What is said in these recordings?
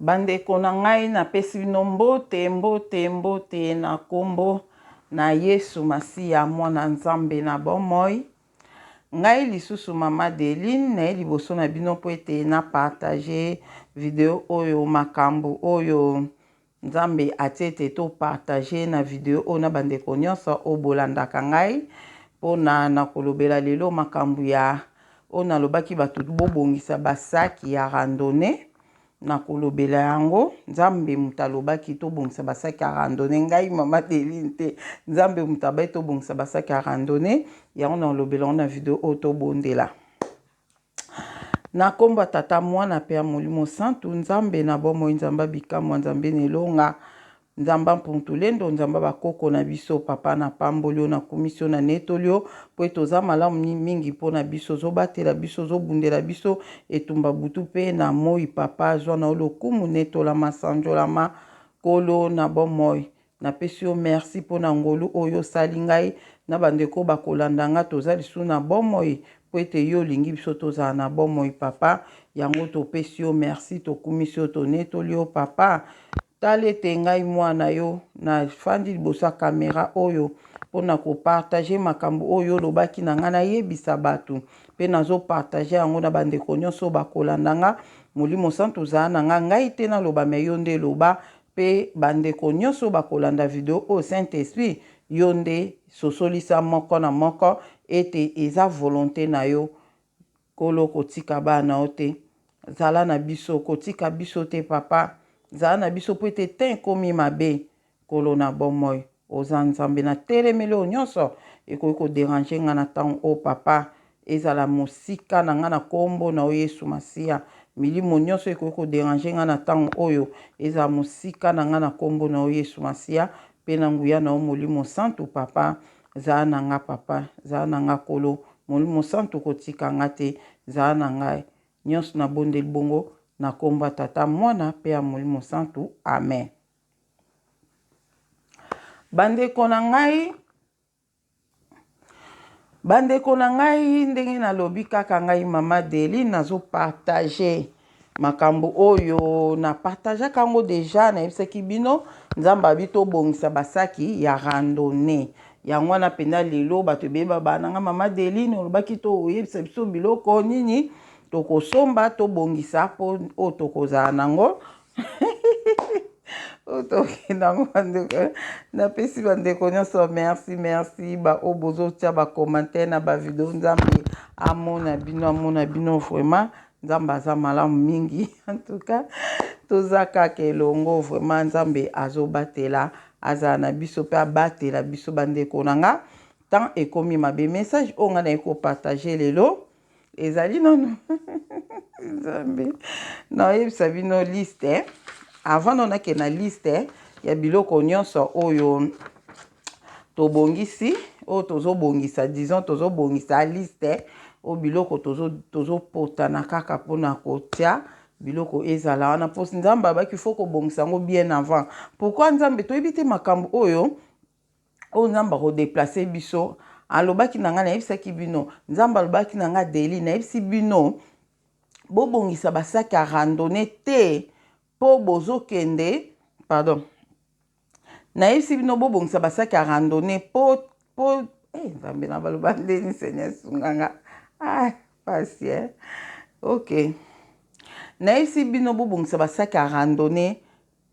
Bandeko na ngai napesi bino mbote mbote mbote na nkombo na Yesu Masiya mwana Nzambe na bomoi. Ngai lisusu mama Deline naye liboso na bino mpo ete na partage video oyo makambo oyo Nzambe atie ete to partage na video oyo na bandeko nyonso oyo bolandaka ngai mpo na nakolobela lelo makambo ya oyo nalobaki bato bobongisa basaki ya randonnee. Nakolobela yango. Nzambe moto alobaki tobongisa basaki ya randonnee, ngai mama Deline te. Nzambe moto abaki tobongisa basaki ya randonnee, yango nakolobela yango na video oyo. Tobondela. Na nkombo ya Tata, Mwana mpe ya Molimo Santu, Nzambe na bomoi, Nzambe bikamwa, Nzambe na elonga, Nzambe mpuntulendo, Nzambe bakoko na biso, Papa napamboli yo, nakumisi yo, nanetoli yo, mpo ete oza malamu mingi mpo na biso, ozobatela biso, ozobundela biso etumba butu mpe na moi. Papa, zwa na yo lokumu, netolama, sanjolama, Nkolo na bomoi. Napesi yo merci mpo na ngolu oyo osali ngai na bandeko bakolanda nga, toza lisusu na bomoi mpo ete yo olingi biso tozala na bomoi. Papa, yango topesi yo merci, tokumisi yo, tonetoli yo. Papa, tala ete ngai mwana yo nafandi liboso ya kamera oyo mpona kopartage makambo oyo olobaki na ngai nayebisa bato, mpe nazopartage yango na bandeko nyonso bakolanda nga. Molimo Santu, ozala na nga, ngai te naloba, me yo nde loba, mpe bandeko nyonso bakolanda video oyo, Saint Esprit, yo nde sosolisa moko na moko ete eza volonté na yo. Nkolo, kotika bana yo te, zala na biso, kotika biso te. Papa, zala na biso mpo ete te ekomi mabe. Nkolo na bomoi, oza Nzambe. Natelemeli oyo nyonso ekoki kodéranger ngai na ntango oyo. Papa, ezala mosika na ngai na nkombo na yo Yesu Masiya. Milimo nyonso ekoki kodéranger ngai na ntango oyo, ezala mosika na ngai na nkombo na yo Yesu Masiya mpe na nguya na yo Molimo Santu. Papa, zala na nga. Papa, zala na nga. Kolo Molimo Santu, kotika nga te, zala na ngai nyonso. Nabondeli bongo na nkombo ya Tata, Mwana mpe ya Molimo Santu, amen. Bandeko na ngai, bandeko na ngai, ndenge nalobi kaka, ngai mama Deli nazopartage makambo oyo napartageaka yango déjà. Nayebisaki bino, Nzambe abi tobongisa basaki ya randonnée. Yango wana mpenza lelo bato ebele babaa na nga: "Mama Deline, olobaki to oyebisa biso biloko nini tokosomba, tobongisa mpo oyo tokozala nango, oyo tokende yango." Bandeko, napesi bandeko nyonso merci, merci baoyo bozotia bacommentaire na bavideo. Nzambe amona bino, amona bino vraiment. Nzambe aza malamu mingi. En tout cas, toza kaka elongo vraiment. Nzambe azobatela, azala na biso mpe abatela biso. Bandeko na nga, temps ekomi mabe. Message oyo ngai naye kopartage lelo ezali nono Nzambe nayebisa bino liste. Avant no nakende na liste ya biloko nyonso oyo tobongisi, oyo tozobongisa, disons tozobongisa liste oyo biloko tozopotana kaka mpona kotia biloko ezala wana, mpo Nzambe abaki faut kobongisa yango bien avant. Pourquoi? Nzambe, toyebi te makambo oyo Nzambe akodéplacer biso. Alobaki na ngai, nayebisaki bino, Nzambe alobaki na ngai: "Deli, nayebisi bino bobongisa basaki ya randonnée te mpo bozokende, pardon, nayebisi bino bobongisa basaki ya randonnée mpo eh, Nzambe na baloba ndeni? Seigneur, sunganga. Ah, pasi, eh? Ok, nayebisi bino bobongisa basaki ya randonnée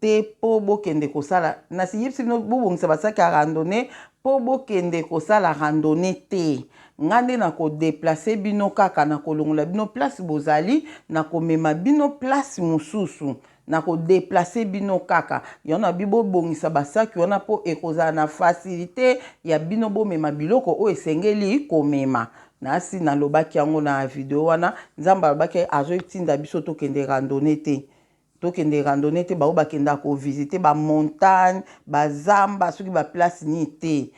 te mpo bokende kosala, nasiyebisi bino bobongisa basaki ya randonnée mpo bokende kosala randonnée te. Nga nde nakodéplacer bino kaka, nakolongola bino place bozali, nakomema bino place mosusu, nakodéplacer bino kaka." Yango na bi bobongisa basaki wana mpo ekozala na facilité ya bino bomema biloko oyo esengeli komema. Nasi nalobaki yango na video wana. Nzambe alobaki azotinda biso tokende randonnée te, tokende randonnée te. Bao bakendaka kovisiter bamontagne, bazamba, soki baplace nini te,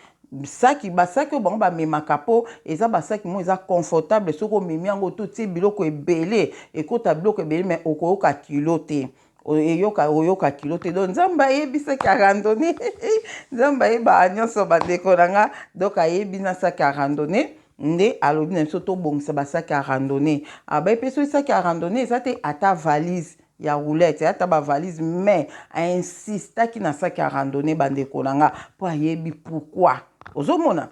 saki, basaki oyo bango bamemaka, mpo eza basaki moko eza confortable. Soki omemi yango, totie biloko ebele, ekota biloko ebele, mais okoyoka kilo te, eyoka oyoka kilo te. Donc Nzambe ayebisaki ya randonnée, Nzambe ayebaka nyonso, bandeko na nga. Donc ayebi na saki ya randonnée nde alobi na biso tobongisa basaki ya randonnée. Abaye mpe soki saki ya randonnée eza te, ata valise. ya roulette, ata ba valise, mais ainsistaki na sac ya randonnée, bandeko na nga, mpo ayebi pourquoi. Ozomona,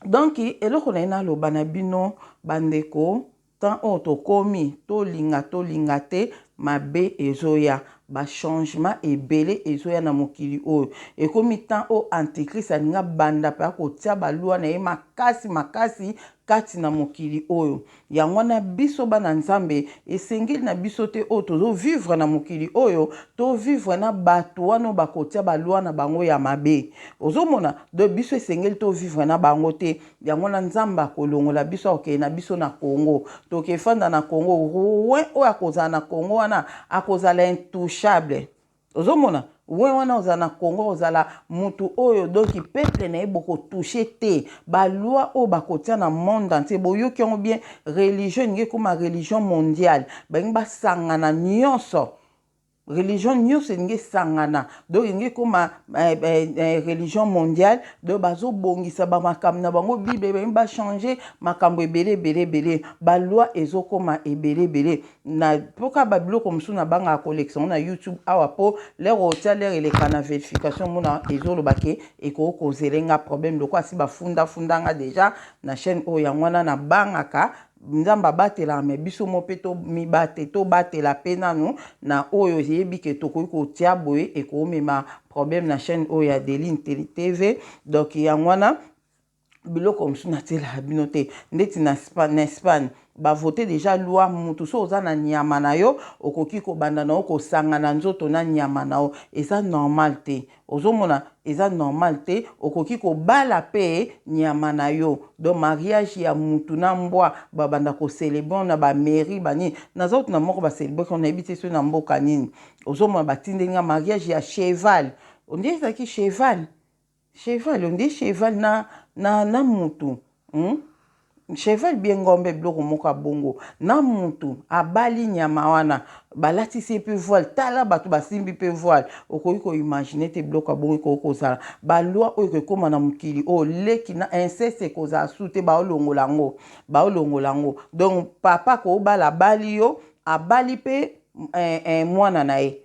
donc eloko na ye naloba na bino, bandeko, temps oyo tokomi, tolinga tolinga te, mabe ezoya, bachangement ebele ezoya na mokili oyo. Ekomi temps oyo antichrist alingi abanda mpe akotia balwa na ye makasi makasi kati na mokili oyo. Yango wana biso bana Nzambe, esengeli na biso te oyo tozovivre na mokili oyo, tovivre na bato wana oyo bakotia balwa na bango ya mabe. Ozomona, donc biso esengeli tovivre na bango te. Yango wana Nzambe akolongola biso, akokende na biso na Congo, tokefanda na Congo. Roi oyo akozala na Congo wana akozala intouchable. Ozomona, we wana ozala na Congo, ozala mutu oyo, donc peuple na ye bokotouche te. Baloi oyo bakotia na monde entier, boyoki yango bien, religion elingi ekóma religion mondiale. Balingi basangana nyonso, religion nyonso elingi esangana, donc elingi ekóma religion mondiale. Donc bazobongisa bamakambo na bango, Bible balingi bachange makambo ebele ebele ebele, baloi ezokóma ebele ebele. Na mpoka babiloko mosusu nabangaka kolekisa ngo na YouTube awa, mpo lere otia, lere eleka na vérification, mona ezoloba ke ekoki kozela nga problème, lokola asi bafundafundanga déjà na chaîne oyo. Yango wana nabangaka. Nzambe abatelaka, me biso mo mpe tomibate, tobatela mpe nanu na oyo eyebi ke tokoki kotia boye, ekomema problème na chaîne oyo ya Deline TV. Donc yango wana biloko mosusu natielaka bino te. Ndeti na Espagne, bavote déjà loi, mutu so oza na nyama na yo, okoki kobanda na yo kosangana nzoto na nyama na yo, eza normal te. Ozomona, eza normal te. Okoki kobala mpe nyama na yo, donc mariage ya mutu na mbwa, babanda kocélébrer na bamairie banini. Naza kutu na moko bacélébré, nayebi te soki na mboka nini. Ozomona, batindeli nga mariage ya cheval, ondie ezalaki cheval, cheval, ondie cheval na mutu, Cheval bien ngombe, biloko moko ya bongo, na mutu abali nyama wana, balatisi ye mpe voile. Tala bato basimbi mpe voile. Okoki koimagine te biloko ya bongo ekoki kozala. Baloi oyo ekokóma na mokili oyo, leki na inceste ekozala su te, baolongola yango, baolongola yango. Donc papa koobala, abali yo, abali mpe mwana na ye,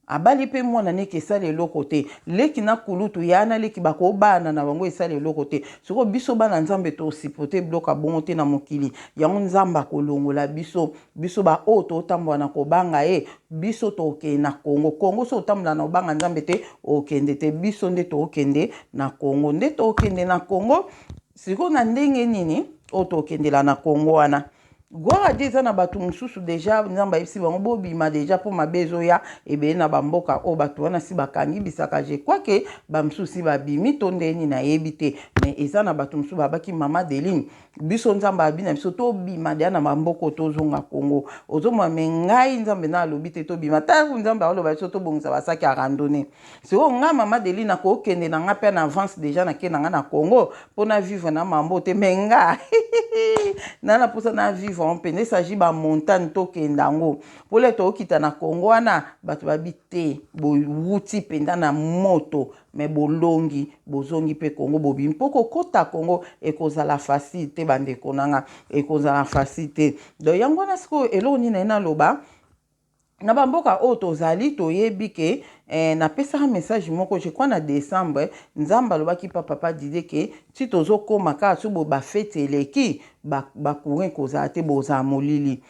abali mpe mwana neke, esala eloko te. Leki na kulutu ya na leki bakobana na bango, esala eloko te. Sikoyo biso bana Nzambe tosupporte biloko ya bongo te na mokili. Yango Nzambe akolongola biso, biso baoyo totambola na kobanga ye, biso tokende na Kongo. Kongo so otambola na kobanga Nzambe te, okende te. Biso nde tokende na Kongo, nde tokende na Kongo. Sikoyo na ndenge nini oyo tokendela na Kongo wana? Gloire à Dieu, eza na bato mosusu déjà Nzambe ayebisi bango bobima déjà, mpo mabe ezoya ebele na bamboka oyo. Bato wana si bakangi bisaka, je crois ke bamosusu si babimi to ndeni, nayebi te. Mais eza na bato mosusu babaki: "Mama Deline, biso Nzambe abi na biso tobima deya na bamboka, tozonga Kongo." Ozomona, me ngai Nzambe na alobi te tobima. Ntango Nzambe aloba biso tobongisa basac ya randonnée, sikoyo ngai mama Deline akokende na nga mpe na avance déjà, nake na nga na Congo mpo na vivre na mambo te. Me nga na mposa na vivre mpenza, esagi bamontagne, tokende yango mpole tokokita na Congo wana. Bato babi te, bowuti mpenza na moto, me bolongi, bozongi mpe Congo, bobimi. Mpo kokota Congo ekozala facile te, bandeko na nga, ekozala facile te. Donc yango wana sikoyo eloko nini naye naloba na bamboka oyo tozali, toyebi ke napesaka message moko, je crois na décembre, Nzambe alobaki pa papa Didie ke ti tozokóma kaka so bo bafete eleki, bacourant kozala te, bozala molili.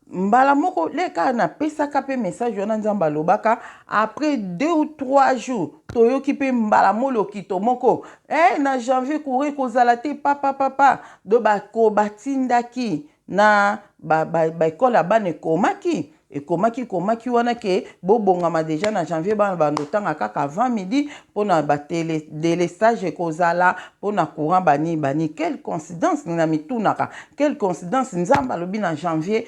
Mbala moko le kaka napesaka mpe message wana, Nzambe alobaka, après 2 ou 3 jours toyoki mpe mbala molokito moko na janvier courant kozala te, papa papa. Do bako batindaki na baekole ya bana, ekomaki wana ke bobongama déjà na janvier, bana bando otanga kaka avant midi mpona badélestage ekozala mpona courant, bani bani. Quelle coïncidence! Na mitunaka, quelle coïncidence! Nzambe alobi na janvier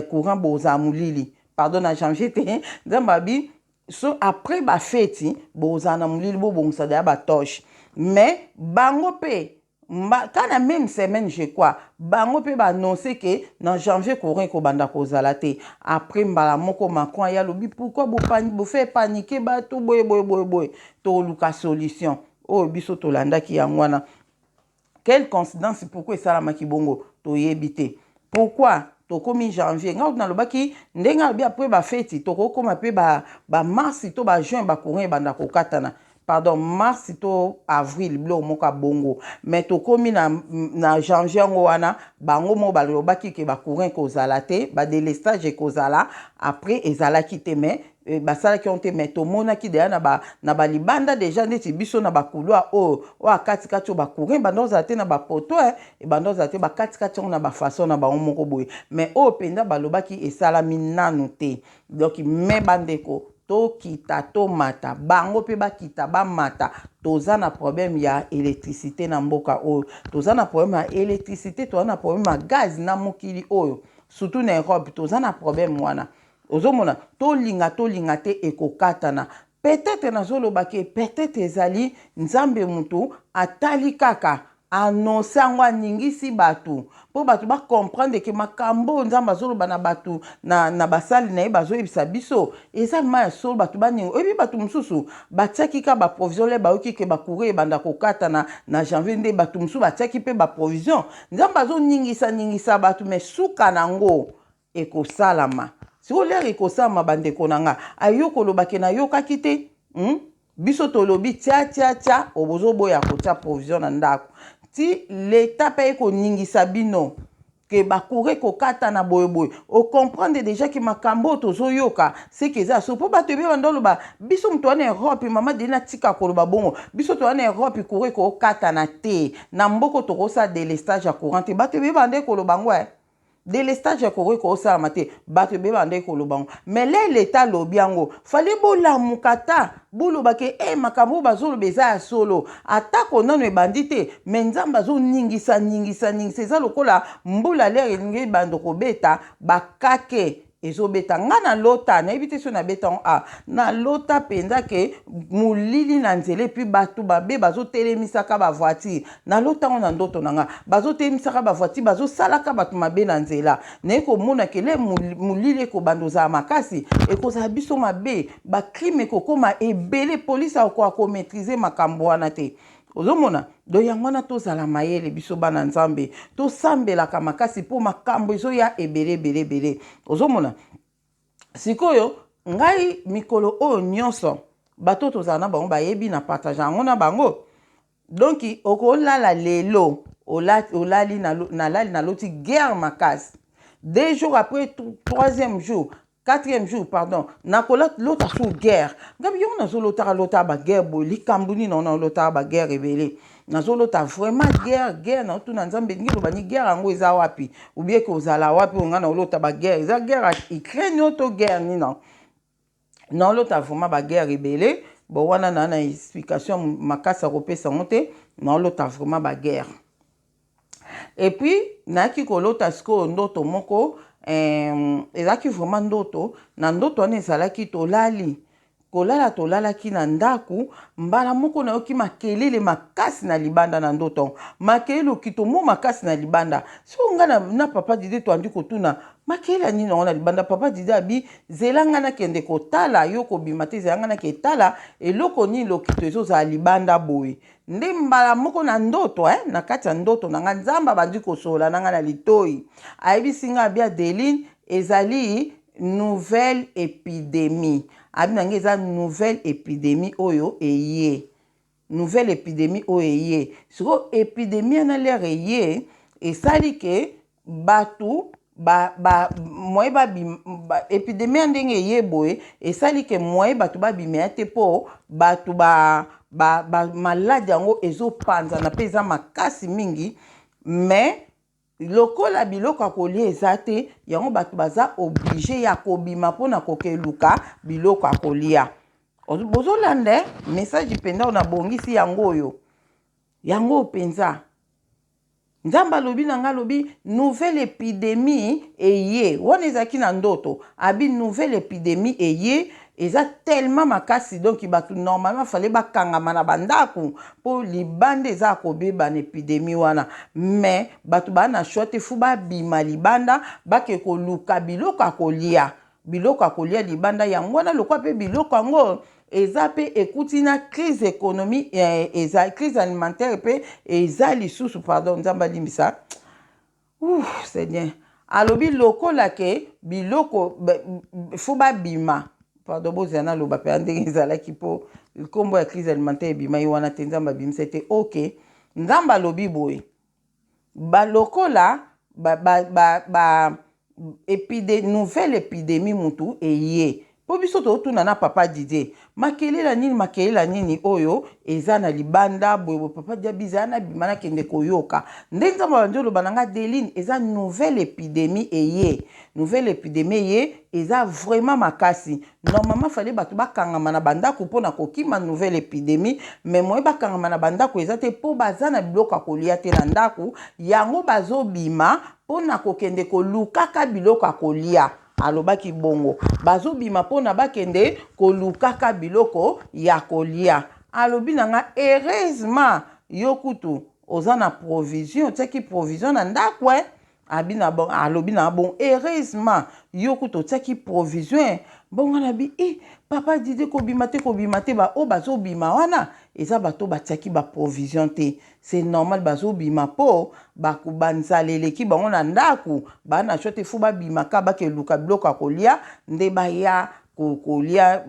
courant bozala molili, pardon, na janvier te, Nzambe abi so après bafeti bozala na molili, bobongisa deya batorche. Mais bango mpe ka na même semaine, je crois, bango mpe baannonce ke na janvier courant ekobanda kozala te. Après mbala moko Macron aya alobi: "Pourquoi bofe paniquer bato boye boye boye boye? Toluka solution." Oyo biso tolandaki yango wana. Quelle coïncidence! Pourquoi esalamaki bongo, toyebi te pourquoi. Tokomi janvier. Ngai nalobaki ndenge alobi après bafeti tokokóma mpe bamars to bajuin, bacourant ebanda kokatana, pardon, mars to avril, biloko moko ya bongo. Mais tokomi na janvier yango wana, bango moko balobaki ke bacourant ekozala te, badélestage ekozala. Après ezalaki te, mais basalaki yango te. Mais tomonaki deya na balibanda déjà, ndeti biso na bacouloir oyo akatikati oyo, bacourant ebanda ozala te, na bapoteau ebanda ozala te, bakatikati yango na bafaçon na bango moko boye. Mais oyo mpenza balobaki esalami nanu te. Donc me bandeko, tokita tomata, bango mpe bakita bamata, toza na problème ya électricité na mboka oyo. Toza na problème ya électricité, toza na problème ya gaz na mokili oyo, surtout na Europe toza na problème wana. Ozomona, tolinga tolinga te, ekokatana. Peut-être nazoloba ke peut-être ezali Nzambe motu atali kaka annonce yango, aningisi bato mpo bato bacomprendre ke makambo oyo Nzambe azoloba na bato na basali na ye, bazoyebisa biso, eza ma ya solo. Bato baninga oyebi, bato mosusu batiaki ka baprovision le bayoki ke bacourant ebanda kokata na janvier, nde bato mosusu batiaki mpe baprovision. Nzambe azoningisa ningisa bato, mais suka nango ekosalama. Sikoyo l'heure ekosalama, bandeko na nga, ayo koloba ke nayokaki te, Biso tolobi tia tia tia, obozoboya kotia provision na ndako ti leta mpe ekoningisa bino ke bacourant ekokata na boyeboye. Ocomprendre déjà ke makambo oyo tozoyoka seke eza so, mpo bato ebele banda oloba biso moto wana Europe. Mama Deli, natika koloba bongo, biso to wana Europe, courant ekokatana te na mboka, tokosala délestage ya courant te. Bato ebele banda ekoloba ngo délestage ya courant ekosalama te, bato ebele banda koloba yango. Mais le leta alobi yango, fallait bolamuka ta boloba ke e makambo oyo bazoloba eza ya solo. Atako nano ebandi te, mais Nzambe azoningisa ningisa ningisa. Eza lokola mbula, l'heure elingi ebanda kobeta, bakake ezobeta. Nga nalota, nayebi te so nabeta yango, a nalota mpenza ke molili na nzela, et puis bato babe bazotelemisaka bavoiture. Nalota yango na ndoto na nga, bazotelemisaka bavoiture, bazosalaka bato mabe na nzela. Naye komona ke le molili ekobanda ozala makasi, ekozala biso mabe, bacrime ekokóma ebele, polise akoka komaîtriser makambo wana te. Ozomona, do yango wana tozala mayele, biso bana Nzambe, tosambelaka makasi mpo makambo ezoya ebele ebele ebele. Ozomona sikoyo, ngai mikolo oyo nyonso, bato tozala na bango bayebi, na partage yango na bango. Donc okolala lelo, olali, nalali, naloti guerre makasi. 2 jours après, troisième jour, quatrième jour, pardon, nakolota su guerre. Ngabi yango nazolotaka lotaka baguerre boye, likambo nini? Ona olotaka baguerre ebele, nazolota vraiment guerre, guerre. Naotuna Nzambe, ndenge eloba ni guerre yango eza wapi, obie kozala wapi? Oyo ngai naolota baguerre, eza guerre ya Ukraine oyo to guerre nini? Naolota vraiment baguerre ebele. Bon, wana na explication makasi ya kopesa yango te. Naolota vraiment baguerre. Et puis nayaki kolota sikoyo ndoto moko, ezalaki vraiment ndoto. Na ndoto wana ezalaki tolali kolala, tolalaki na ndako. Mbala moko nayoki makelele makasi na libanda. Na ndoto, makelele okito mo makasi na libanda. Siko nga na papa Dide toandi kotuna makelele ya nini yango na libanda. Papa Dide abi: "Zela nga nakende kotala, yo kobima te, zela nga naketala eloko nini lokito ezozala libanda boye." Nde mbala moko na ndoto, na kati ya ndoto na nga, Nzambe abandi kosolola na nga na litoi, ayebisi nga, abi: "Adeline, ezali nouvelle épidémie." Abi na ngai eza nouvelle épidémie oyo eye, nouvelle épidémie oyo eye. Sikoyo épidémie wana, l'heure eye, esali ke bato ba, moye babima ba, épidémie ya ndenge eye boye esali ke moye bato babima te, mpo bato ba maladi yango ezopanzana mpe eza makasi mingi. Mais lokola biloko ya kolia eza te, yango bato baza obligé ya kobima mpona kokeluka biloko ya kolia. Bozolanda message mpenza oyo nabongisi yango oyo, yango oyo mpenza Nzambe alobi na ngai. Alobi nouvelle épidémie eye wana, ezalaki na ndoto. Abi nouvelle épidémie eye, eza tellement makasi, donc bato normalement fallait bakangama na bandako mpo libanda eza ya kobeba na épidémie wana. Mais bato baa na choix te, faut babima libanda, bake koluka biloko ya kolia, biloko ya kolia libanda. Yango wana lokwa mpe biloko yango eza mpe ekuti na crise économie, eza crise alimentaire mpe eza lisusu. Pardon, Nzambe alimbisa. Seigneur. Alobi lokola ke biloko faut babima. Pardon, bozela naloba mpenza ndenge ezalaki mpo nkombo ya crise alimentaire ebimaki wana te. Nzambe abimisa te. Ok, Nzambe alobi boye: balokola ba, ba, ba, ba nouvelle épidémie mutu eye, mpo biso totuna na papa Didier: makelela nini, makelela nini oyo eza na libanda boye? Papa Didier biza nabima, nakende koyoka nde Nzambe abandi oloba na nga: Deline, eza nouvelle épidémie eye, nouvelle épidémie eye, eza vraiment makasi. Normalement fallait bato bakangama na bandako mpona kokima nouvelle épidémie, mais moye bakangama na bandako eza te, mpo baza na biloko ya kolia te na ndako. Yango bazobima mpona kokende kolukaka biloko ya kolia. Alobaki bongo, bazobima mpona bakende kolukaka biloko ya kolia. Alobi na nga: heureusement yo kutu oza na provision, otiaki provision na ndako. E abi na bon, alobi na bon, heureusement yo kutu otiaki provision. Bongo na bi e papa Dide, kobima te, kobima te. Baoyo bazobima wana eza bato batiaki baprovision te. C'est normal bazobima, mpo banzala eleki bango na ndako, baa na choix te, faut babimaka, bakeluka biloko ya kolia nde baya kolia,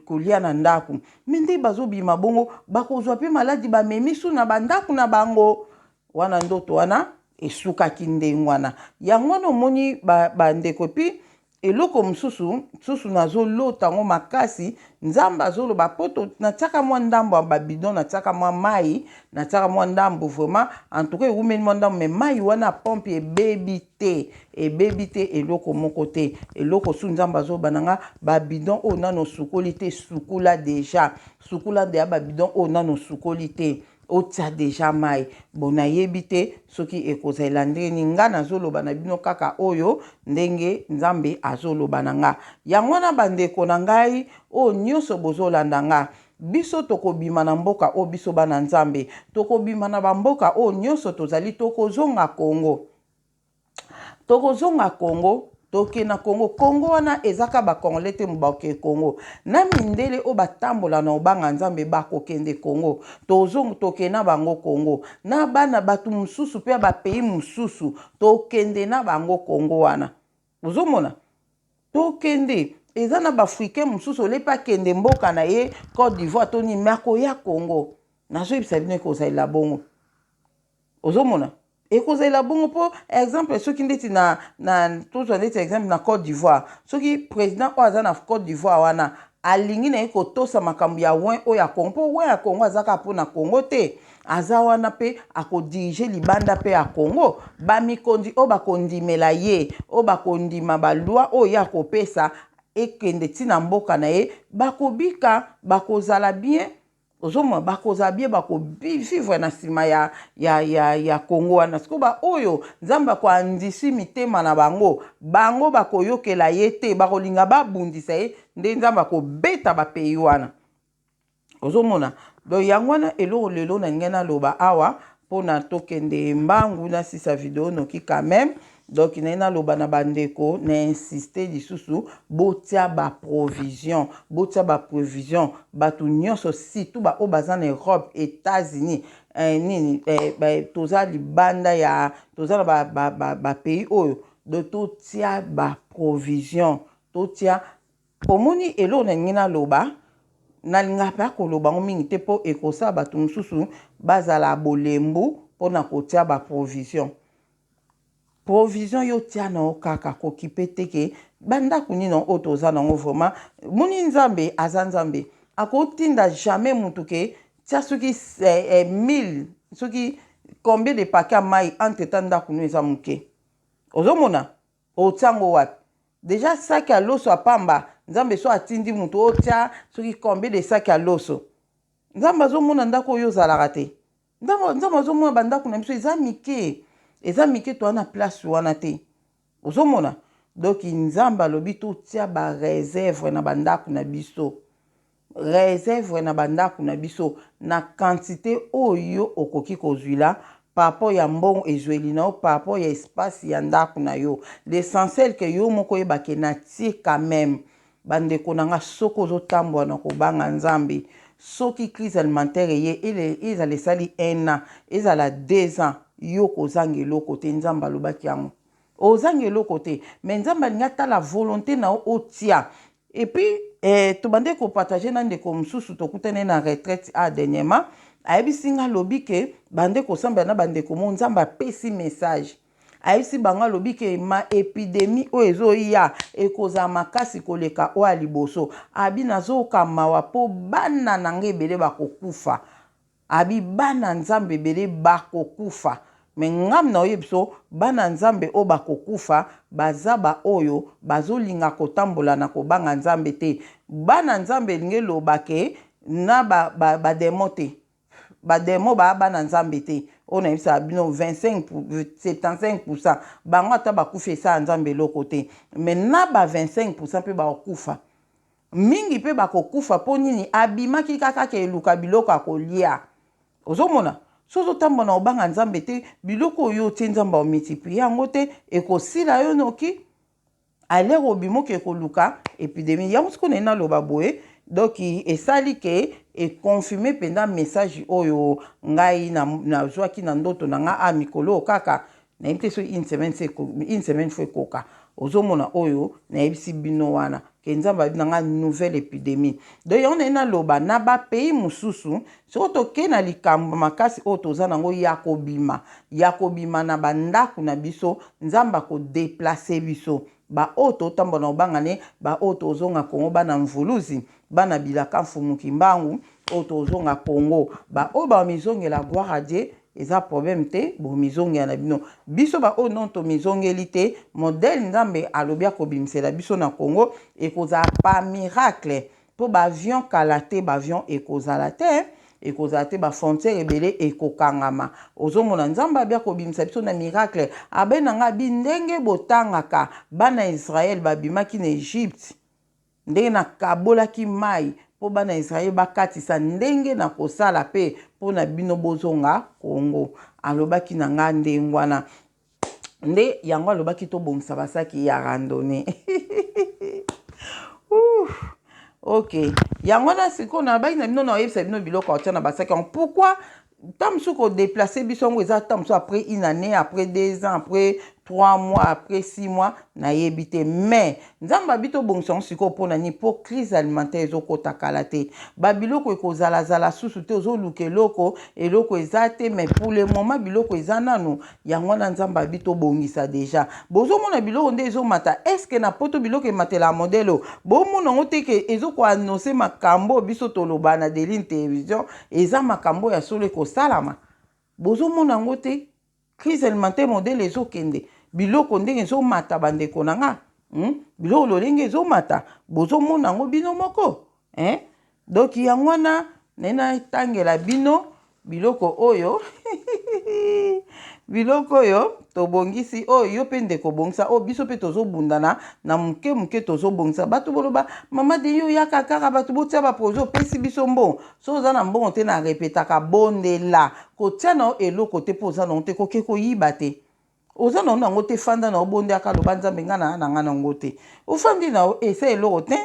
kolia na ndako. Mais nde bazobima bongo, bakozwa mpe maladi, bamemi su na bandako na bango wana. Ndoto wana esukaki ndenge wana. Yango wana omoni, bandeko, epi eloko mosusu susu nazolota yango makasi. Nzambe azoloba po natiaka mwa ndambo ya babidon, natiaka mwa mai, natiaka mwa ndambo vraiment. En tout cas ewumeli mwa ndambo, mais mai wana pompe ebebi te, ebebi te, eloko moko te. Eloko su Nzambe azoloba na nga: babidon oyo nano osukoli te, sukula déjà, sukula deya babidon oyo nano osukoli te, otia déjà mai. Bon, nayebi te soki ekozala ndenge nini. Nga nazoloba na bino kaka oyo ndenge Nzambe azoloba na nga. Yango wana, bandeko na ngai oyo nyonso bozolanda nga, biso tokobima na mboka oyo. Biso bana Nzambe tokobima na bamboka oyo nyonso tozali, tokozonga Kongo, tokozonga Kongo, tokende na Kongo. Kongo wana ezaka bacongolais te bakoke Kongo, na mindele oyo batambola na obanga Nzambe bakokende Kongo. Tokende na bango Kongo, na bana bato mosusu mpe ya bapays mosusu, tokende na bango Kongo wana. Ozomona, tokende. Eza na baafricain mosusu olepi akende mboka na ye Côte d'Ivoire to nini, mais akoya Kongo. Nazoyebisa bino, ekozalela bongo. Ozomona, ekozala bongo. Mpo exemple, soki ndeti na tozwa ndeti exemple na Côte d'Ivoire, soki président oyo aza na Côte d'Ivoire wana alingi na ye kotosa makambo ya roi oyo ya Congo, mpo roi ya Congo aza kaka mpona Congo te, aza wana mpe akodiriger libanda mpe ya Congo. Bamikonzi oyo bakondimela ye, oyo bakondima baloi oyo ye akopesa ekende ntina mboka na ye, bakobika, bakozala bien. Ozomona, bakozala bien, bakovivre na nsima ya Kongo wana. Sikoyo baoyo Nzambe akoandisi mitema na bango, bango bakoyokela ye te, bakolinga babundisa ye, nde Nzambe akobeta bapays wana. Ozomona? Donc yango wana eloko lelo na ngai naloba awa mpona tokende mbangu, nasisa video noki quand même. Donc naye naloba na bandeko, na insiste lisusu: botia baprovision, botia baprovision. Bato nyonso, surtout baoyo baza na Europe, États-Unis, nini, toza libanda ya, toza na bapays ba oyo. Donc totia baprovision, totia. Omoni, eloko na ningi naloba, nalingaka mpe akoloba yango mingi te, mpo ekosala bato mosusu bazala bolembu mpona kotia baprovision. Provision yo tia na yo kaka, kokipe te ke bandako nini oyo toza nango. Vraiment moni, Nzambe aza Nzambe, akotinda jamais mutu ke tia soki 1000, soki combien de paquet ya mai. Entre temps ndako no eza moke. Ozomona, otia yango wapi? Déjà saki ya loso ya pamba, Nzambe so atindi mutu otia soki combien de saki ya loso, Nzambe azomona ndako oyo ozalaka te. Nzambe azomona bandako na biso eza mike, eza mike, toza na place wana te. Ozomona? Donc Nzambe alobi totia baréserve na bandako na biso, réserve na bandako na biso na quantité oyo okoki kozwila par rapport ya mbongo ezweli na yo, par rapport ya espace ya ndako na yo. L'essentiel ke yo moko oyebake natie quand même. Bandeko na nga, soki ozotambola na kobanga Nzambe, soki crise alimentaire eye, ezala esali 1 an, ezala 2 ans, yo kozanga eloko te. Nzambe alobaki yango. Ozanga eloko te. Mais Nzambe alingi atala volonté na yo otia. Et puis eh, tobandaki ko partager na ndeko mosusu tokutani na retraite a dernièrement, ayebisi nga alobi ke bande kosambela na bandeko mo Nzambe apesi message. Ayebisi bango alobi ke ma epidemie oyo ezoya ekozala makasi koleka oyo ya liboso. Abi nazoyoka mawa po bana na nga ebele bakokufa. Abi bana nzambe ebele bakokufa mais ngam naoyebiso bana nzambe oyo bakokufa baza ba oyo bazolinga kotambola na kobanga nzambe te bana nzambe elingi eloba ke na ba, ba, ba demon te ba demon ba bana nzambe te oyo nayebisaka bino 25 75 pourcent bango ata bakufi esala nzambe eloko te mais na ba 25 pourcent mpe bakokufa Mingi pe bakokufa po nini abimaki kaka keluka biloko ya kolia ozomona soki ozotambola na kobanga nzambe te biloko oyo otie nzambe aomultiplie yango te ekosila yo noki alere obima oke koluka epidemie yango sikoyo naye naloba boye donc esali ke econfirme mpenza message oyo ngai nazwaki na ndoto na ngai a mikolo oyo kaka nayebi te soki une semaine une semaine fo ekoka ozomona oyo nayebisi bino wana ke nzambe abi na nga nouvelle epidemie donc yango naye naloba na bapays mosusu soki toke na likambo makasi oyo toza nango ya kobima ya kobima na bandako na biso nzambe akodeplace biso baoyo totambola na kobanga ne baoyo tozonga kongo bana mvuluzi bana bilaka mfumu kimbangu oyo tozonga Congo ba oyo ba mizongela gloire à Dieu eza problème te bomizongela na bino biso ba oyo non tomizongeli te modèle nzambe alobi akobimisela biso na Congo ekozala pa miracle po ba avion kala te ba avion ekozala te ekozala te ba frontière ebele ekokangama ozomona nzambe abi akobimisa biso na miracle abe na nga abi ndenge botangaka bana Israël babimaki na Egypte Ndenge nakabolaki mayi mpo bana ya Israel bakatisa, ndenge nakosala mpe mpo na bino bozonga Congo. Alobaki na nga ndengwana. Nde yango alobaki tobongisa basaki ya randonnee. Ok. Yango wana sikoyo nalobaki na bino nakoyebisa bino biloko ya kotia na basaki yango. Pourquoi ntango mosusu kodeplace biso yango eza ntango mosusu après une année, après 2 ans, après 3 mois, après 6 mois, nayebi te. Mais nzambe abi tobongisa yango sikoyo mpo na nini? Mpo crise alimentaire ezokota kala te, babiloko ekozalazala susu te, ozoluka eloko, eloko eza te. Mais pour le moment biloko eza nanu. Yango wana nzambe abi tobongisa deja. Bozomona biloko nde ezomata. Est-ce na poto biloko ematela modèle oyo bomona yango te ke ezokoannonce makambo biso toloba na Deline Télévision? Eza makambo ya solo ekosalama. Bozomona yango te crise alimentaire modèle ezokende, biloko ndenge ezomata, bandeko na nga, Biloko lolenge ezomata, bozomona yango bino moko, eh? Donc yango wana naye natangela bino biloko oyo biloko oyo tobongisi, oyo yo mpe ndeko obongisa, oyo biso mpe tozobundana na moke moke tozobongisa. Bato boloba mama de yo yaka kaka bato botia baprojet, opesi biso mbongo. Soki oza na mbongo te, na repetaka, bondela. Kotia na yo eloko te mpo oza nango te, koke koyiba te. Oza na nango te, fanda na obondelaka, loba nzambe ngai na na ngai nango te. Ofandi na yo esa eloko te,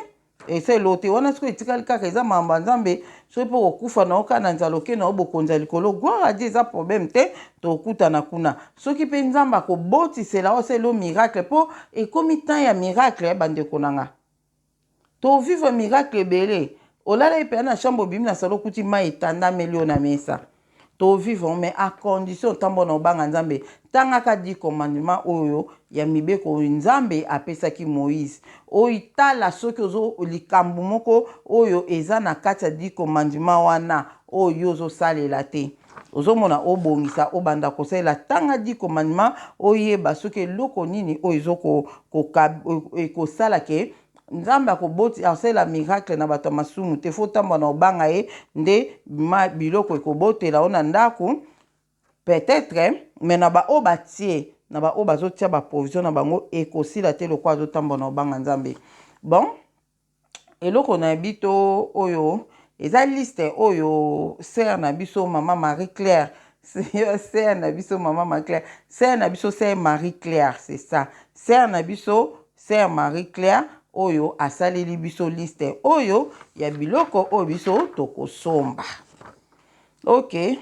esa eloko te. Wana soki etikali kaka eza makambo ya nzambe. Soki mpo kokufa na yo kaka na nzala, oke na yo bokonzi ya likolo, gloire à Dieu, eza problème te, tokutana kuna. Soki mpe nzambe akobotisela yo asali yo miracle, mpo ekomi temps ya miracle, bandeko na nga. Tovivre miracle ebele. Olala ye na chambre, obimi na salon, okuti mai etandameli yo na mesa. Tovivre, mais à condition otambola na obanga nzambe. Tangaka 10 commandement oyo ya mibeko oyo nzambe apesaki Moïse. Oyo tala soki ozo likambo moko oyo eza na kati ya 10 commandement wana oyo yo ozosalela te, ozomona obongisa, obanda kosalela. Tanga 10 commandement, oyeba soki eloko nini oyo ekosala ke nzambe akoboti asalela miracle na bato ya masumu te. Fo tambola na obanga ye nde ma biloko ekobotela yo na ndako peut-être. Mais na baoyo batie, na baoyo bazotia baprovision na bango, ekosila te lokola azotambola na obanga nzambe. Bon, eloko nayebi to oyo eza liste oyo sœur na biso mama Marie Claire, sœur na biso mama Marie Claire, sœur na biso sœur Marie Claire, c'est ça, sœur na biso sœur Marie Claire oyo asaleli biso liste oyo ya biloko oyo biso tokosomba. Ok,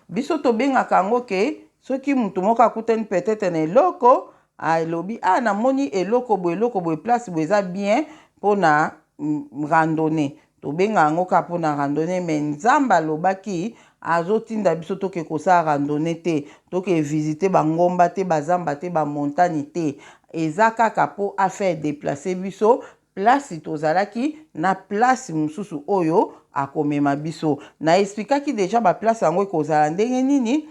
biso tobengaka yango ke soki motu moko akutani peut-être na eloko. Alobi ah, namoni eloko boye, eloko boye, place boye eza bien mpona randonnée. Tobenga yango kaka mpona randonnée, mais Nzambe alobaki azotinda biso toke kosala randonnée te, toke visite bangomba te, bazamba te, bamontagne te. Eza kaka mpo afaire déplacer biso place tozalaki na place mosusu oyo akomema biso. Na expliquaki déjà baplace yango ekozala ndenge nini.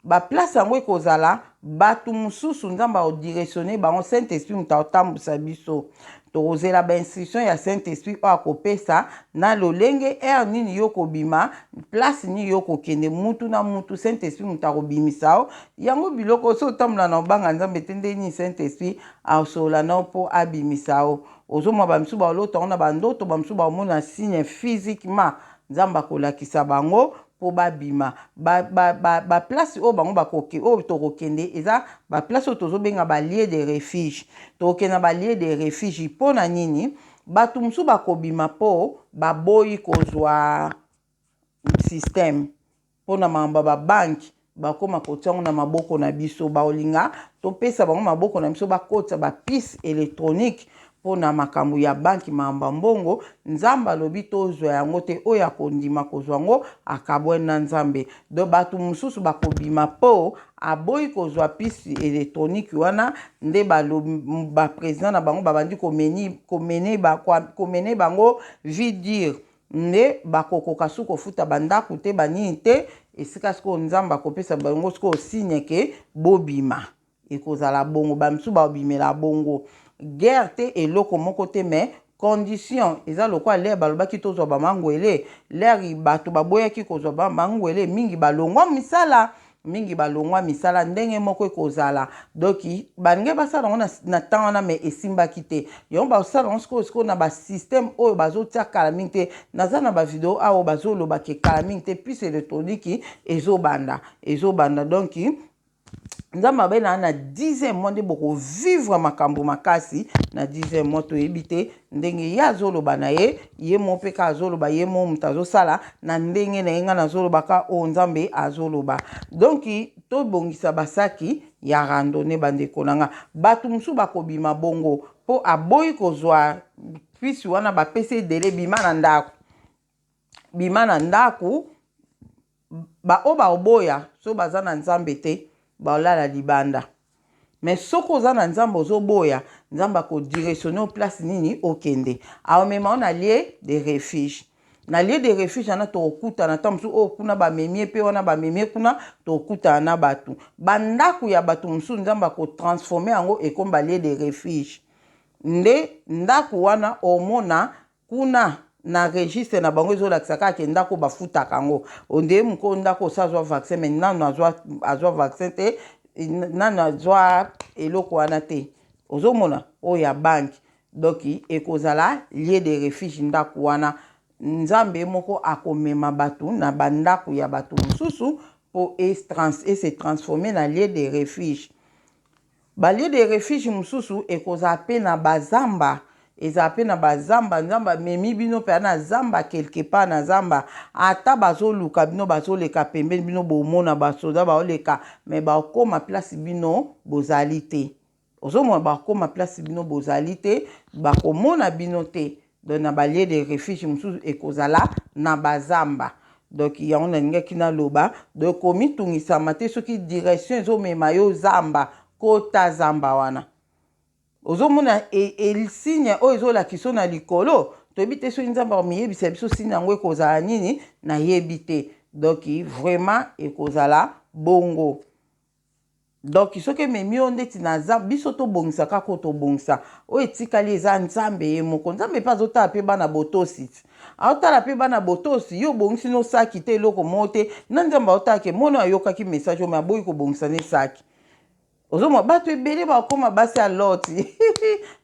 Baplace yango ekozala bato mosusu, Nzambe akodirectionne bango, Saint Esprit moto akotambusa biso. Tokozela bainstruction ya Saint Esprit oyo akopesa na lolenge heure nini yo kobima, place nini yo kokende, mutu na mutu. Saint Esprit moto akobimisa o yango biloko. So otambola na obanga Nzambe te, nde nini Saint Esprit asolola na yo mpo abimisa o? Ozomona bamisusu baolota yango na bandoto, bamisusu baomona signe physiquement. Nzambe akolakisa bango mpo babima. Baplace oyo bango bakoke, oyo tokokende, eza baplace oyo tozobenga balieu de refuge. Tokokende na balieu de refuge mpo na nini? Bato mosusu bakobima mpo baboyi kozwa système mpona makambo ya babanke. Bakóma kotia yango na maboko na biso, baolinga topesa bango maboko na biso, bakotisa bapuce électronique mpona makambo ya banki, makambo ya mbongo. Nzambe alobi tozwa yango te. Oyo akondima kozwa yango akabwani na Nzambe. Donc bato mosusu bakobima mpo aboyi kozwa puce électronique wana. Nde baprésident na bango babandi komene bango vie dure, nde bakokoka su kofuta bandako te, banini te. Esika sikoyo Nzambe akopesa bango sikoyo signe ke bobima, ekozala bongo. Bamisusu babimela bongo, guerre te, eloko moko te, mais condition eza lokola l'heure balobaki tozwa bamangwele. L'heure bato baboyaki kozwa bamangwele, mingi balongwa misala, mingi balongwa misala. Ndenge moko ekozala. Donc balingi basala yango na temps wana, mais esimbaki te. Yango basala yango sikoyo, sikoyo na basystème oyo bazotia kala mingi te. Naza na bavideo awa, bazolobaka kala mingi te puce électronique ezobanda, ezobanda. Donc Nzambe abenaka na 10e mois nde bokovivre makambo makasi. Na 10e mois, toyebi te ndenge ye azoloba na ye, ye mo mpe kaka azoloba, ye mo moto azosala na ndenge na ye. Ngai nazoloba ka oyo Nzambe azoloba. Donc tobongisa basaki ya randonnée, bandeko na nga. Bato mosusu bakobima bongo mpo aboyi kozwa puce wana. Bapesi délai, bima na ndako, bima na ndako. Baoyo baoboya, so baza na Nzambe te, baolala libanda. Mais soki oza na Nzambe, ozoboya, Nzambe akodirectionne place nini okende. Aomema o na lieu de refuge. Na lieu de refuge wana, tokokutana ta mosusu oyo kuna bamemie mpe wana bamemie kuna, tokokutana na bato, bandako ya bato mosusu. Nzambe akotransforme yango, ekomi balieu de refuge. Nde ndako wana omona kuna na registre na bango ezolakisa kaka ke ndako bafutaka yango. Onde moko ndako osi azwa vaccin, mais nano azwa vaccin te, nano azwa eloko wana te. Ozomona oyo ya banke. Donc ekozala lieu de refuge, ndako wana. Nzambe moko akomema bato na bandako ya bato mosusu mpo ese transforme na lieu de refuge. Balieu de refuge mosusu ekozala mpe na bazamba, ezala mpe na bazamba. Nzambe amemi bino mpe na zamba, quelque part na zamba. Ata bazoluka bino, bazoleka pembeni, bino bomona basoda baoleka, mais bakóma place bino bozali te. Ozomona bakóma place bino bozali te, bakomona bino te. Donc na balieu de refuge mosusu ekozala na bazamba. Donc yango nalingaki naloba. Donc komitungisama te soki direction ezomema yo zamba, kota zamba wana. Ozomona signe oyo ezolakisa na likolo, toyebi te soki Nzambe akomiyebisa biso signe yango ekozala nini, nayebi te. Donc vraiment ekozala bongo. Donc soki ememi yo ndeti na biso, tobongisa kaka oyo tobongisa. Oyo etikali eza Nzambe ye moko. Nzambe mpe azotala mpe bana botosi ti aotala mpe bana botosi. Yo obongisi no saki te, eloko moko te na Nzambe aotala ke mona ayokaki message oyo, mais aboyi kobongisa ne saki. Ozomona bato ebele bakóma basi ya Loti,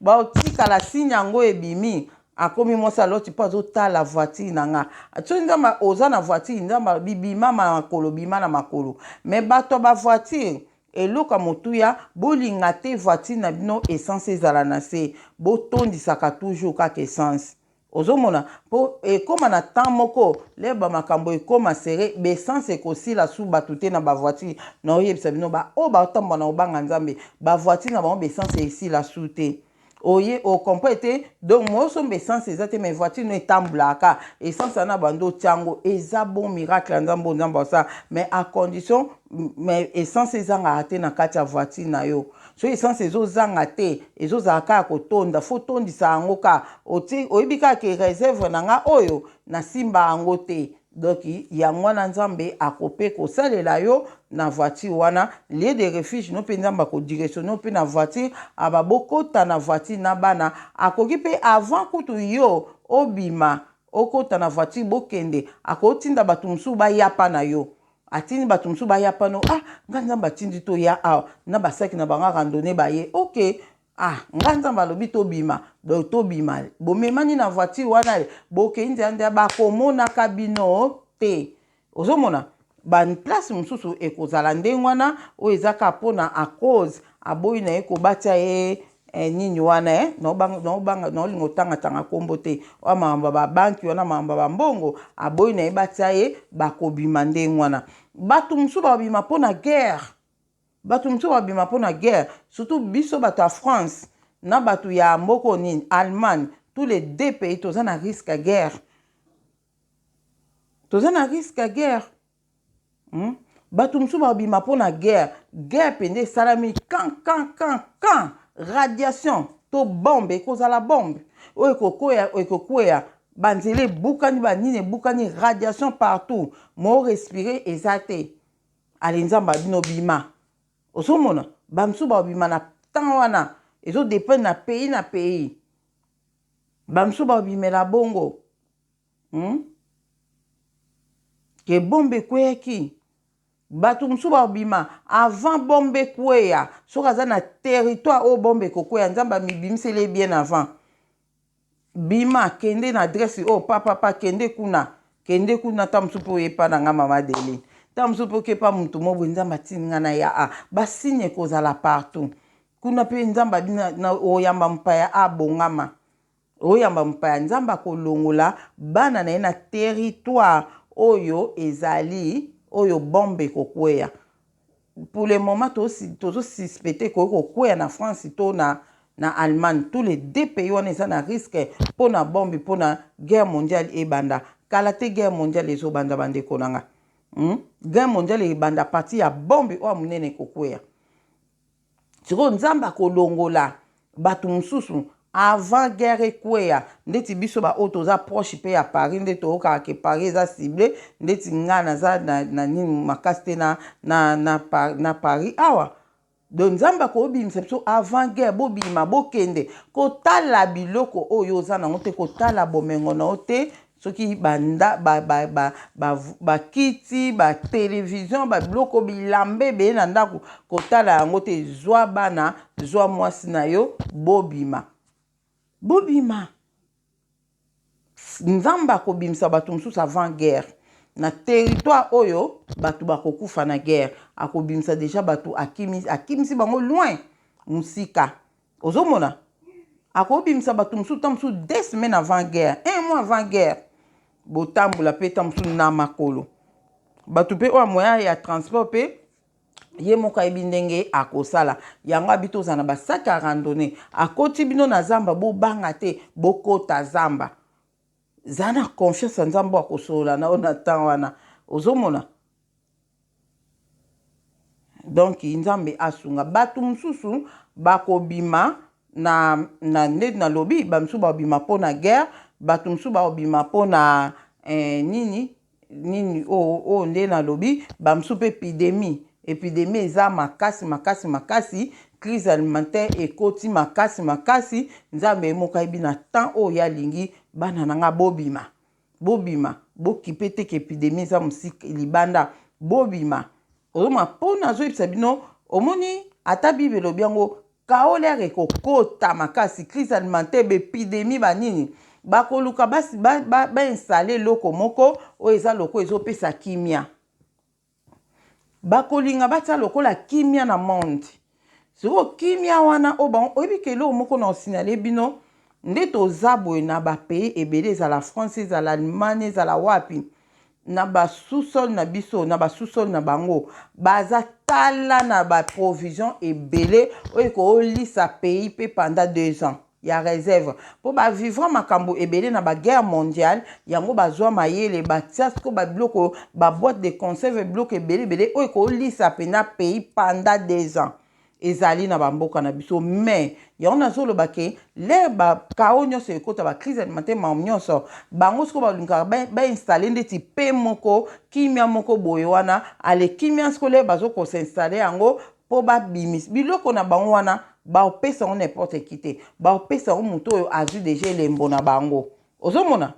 baotikala. Signe yango ebimi, akomi mwasi ya Loti mpo azotala voiture na nga. Soki Nzambe oza na voiture, Nzambe alobi bima na makolo, bima na makolo. Mais bato ya bavoiture, eloko ya motuya, bolinga te voiture na bino essence ezala na se. Botondisaka toujours kaka essence. Ozomona po ekoma na temps moko le ba makambo ekoma serre ba essence ekosila su batu te na ba voiture naoyebisa bino ba oyo baotambola na kobanga nzambe ba voiture na bango ba essence esila su te oye o comprendre te donc moyo osomba essence eza te mais voiture no etambolaka essence wana bando otiango eza bon miracle ya nzambe oyo nzambe asala mais à condition mais essence ezangaka te na kati ya voiture na yo. Soki essence ezo zanga te, ezo zala kaka kotonda, faut otondisa yango kaka. Otie, oyebi kaka ke reserve na nga oyo, na simba yango te. Donc yango wana Nzambe ako pe kosalela yo na voiture wana, lieu de refuge no pe Nzambe ako directionner yo pe na voiture, aba bokota na voiture na bana, akoki pe avant kutu yo obima, okota na voiture bokende, ako tinda batu mosusu baya pa na yo. Atindi batu mosusu baya pano ah nga nzambe atindi toya awa na basaki na bango randonne baye ok ah nga nzambe alobi tobima donc tobima bomemani na voiture wana bokei nzela nzela bakomonaka bino te ozomona ba place mosusu ekozala ndenge wana oyo eza kaka mpona a cause aboyi na ye kobatia ye eh, nini wana eh? naobanga naolinga otangatanga nkombo te oyo makambo ya babanki wana makambo ya bambongo aboyi na ye batia ye bakobima ndenge wana bato mosusu bakobima mpo na guerre bato mosusu bakobima mpo na guerre surtout biso bato ya france na bato ya mboko nini allemagne tous les deux pays toza na risque ya guerre toza na risque ya guerre Hmm? Bato mosusu babima mpo na guerre. Guerre mpenza esalami kan kan kan kan radiation to bombe ekozala bombe oyo ekokwea ekokwea banzela ebukani banini ebukani radiation partout mo respire eza te ale nzambe abino bima ozomona bamosusu babima na temps wana ezo dependre na pays na pays bamosusu babimela bongo Hum? Ke bombe ekweyaki bato mosusu bakobima avant bombe ekweya soki aza na territoire oyo bombe ekokweya nzambe amibimiseli ye bien avant bima kende na adresse oyo papapa kende kuna kende kuna ntango mosusu mpe oye epa na nga mama adeline ntango mosusu mpe oke epa moto mo boye nzambe atindi nga na ya a basigne ekozala partout kuna mpe nzambe oyamba mopaya abongama Oyamba mopaya, Nzambe akolongola bana na ye na territoire oyo ezali oyo bombe ekokweya. Pour le moment tozo suspecter ekoki kokweya na France to na na Allemagne. Tous les deux pays wana eza na risque mpo na bombe mpo na guerre mondiale ebanda. Kala te guerre mondiale ezobanda bandeko na nga. Hmm? Guerre mondiale ebanda partir ya bombe oyo monene ekokweya. Sikoyo Nzambe akolongola batu mosusu avant guerre ekweya ndeti biso ba oyo toza proche pe ya Paris nde toyokaka ke Paris eza cible ndeti nga naza na, na nini makasi te na, na, na, na Paris awa donc Nzambe akobimisa biso avant guerre bobima bokende kotala biloko oyo oza nango te kotala bomengo na yo te soki banda ba ba ba ba ba kiti ba television ba biloko bilamba ebele na ndako kotala yango te zwa bana zwa mwasi na yo bobima bobima nzambe akobimisa bato mosusu avant guerre na territoire oyo bato bakokufa na guerre akobimisa deja bato akimisi bango loin mosika Ozomona? Akobimisa bato mosusu ntango mosusu deux semaines avant guerre, un mois avant guerre. Botambola mpe ntango mosusu na makolo. Bato mpe oyo moyen ya transport mpe ye moko ayebi ndenge akosala yango abi tozala na basaki ya randonnée akoti bino na zamba bobanga te bokota zamba zala na confiance ya nzambe oyo akosolola na yo na temps wana ozomona Donc nzambe asunga batu mususu bakobima na na nde nalobi ba mususu bakobima po na guerre batu mususu bakobima po na eh, nini nini oyo oyo nde nalobi ba mususu pe epidemie epidemie eza makasi makasi makasi crise alimentaire ekoti makasi makasi nzambe ye moko ayebi na temps oyo ye alingi bana na nga bobima Bobima bokipe te ke epidemie eza musika libanda bobima ozomona po nazoyebisa bino omoni ata bible elobi yango kaolere ekokota makasi crise alimentaire baepidemie banini bakoluka bainstalle ba, ba, eloko moko oyo eza loko ezopesa kimia Bakolinga batia lokola kimia na monde. Sikoyo kimia wana oyo bango oyebi ke eloko moko na osignale bino. Nde toza boye na ba pays ebele, ezala France, ezala Allemagne, ezala wapi, na ba sous-sol na biso, na ba sous-sol na bango, baza tala na ba provision ebele oyo ekoolisa pays mpe pendant 2 ans ya réserve, mpo bavivre makambo ebele na baguerre mondiale. Yango bazwa mayele, batia siko babiloko, baboîte de conserve, biloko ebele ebele oyo ekoolisa mpenza pays pendant 2 ans ezali na bamboka na biso. Mais yango nazoloba ke l'heure bakao nyonso ekota, bacrise alimentaire, makambo nyonso, bango sikoyo balingaka bainstalle ndeti pe moko kimia moko boye wana. Ale kimia sikoyo, l'heure bazokosinstalle yango mpo babimisa biloko na bango wana, baopesa yango n'importe qui te, baopesa yango moto oyo azwi déjà elembo na bango. Ozomona,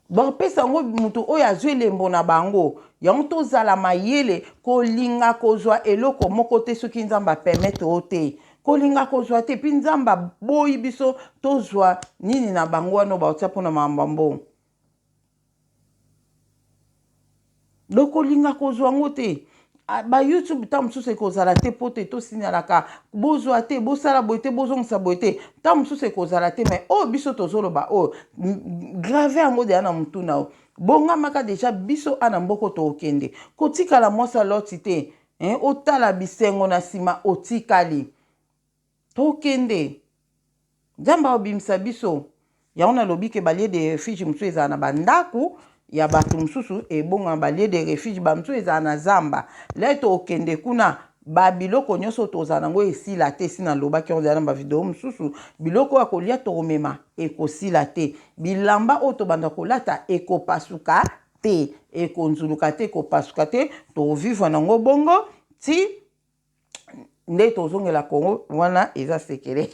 bapesa yango moto oyo azwi elembo na bango. Yango tozala mayele, kolinga kozwa eloko moko te soki Nzambe apermettre o te. Kolinga kozwa te, mpi Nzambe aboyi biso tozwa nini na bango wana oyo baotia mpona makambo ya mbongo. Donc kolinga kozwa yango te. Bayoutube ntango mosusu ekozala te, mpo te tosignalaka bozwa te, bosala boye te, bozongisa boye te. Ntango mosusu ekozala te, mais oyo biso tozoloba oyo, grave yango deya na motu na yo, bongamaka déjà. Biso ana mboko tokokende kotikala mwasi aloti te, hein, otala bisengo na nsima otikali. Tokende, Nzambe akobimisa biso. Yango nalobi ke balieu de refuge mosusu ezala na bandako ya bato mosusu, ebongama balieu de refuge bamosusu ezala na zamba. L'heure tokende kuna, babiloko nyonso tozala nango esila te. Esi nalobaki yango na bavideo mosusu, biloko oyo ya kolia tokomema ekosila te, bilamba oyo tobanda kolata ekopasuka te, ekonzuluka te, ekopasuka te. Tokovivre nango bongo ti nde tozongela Congo. Wana eza sekele,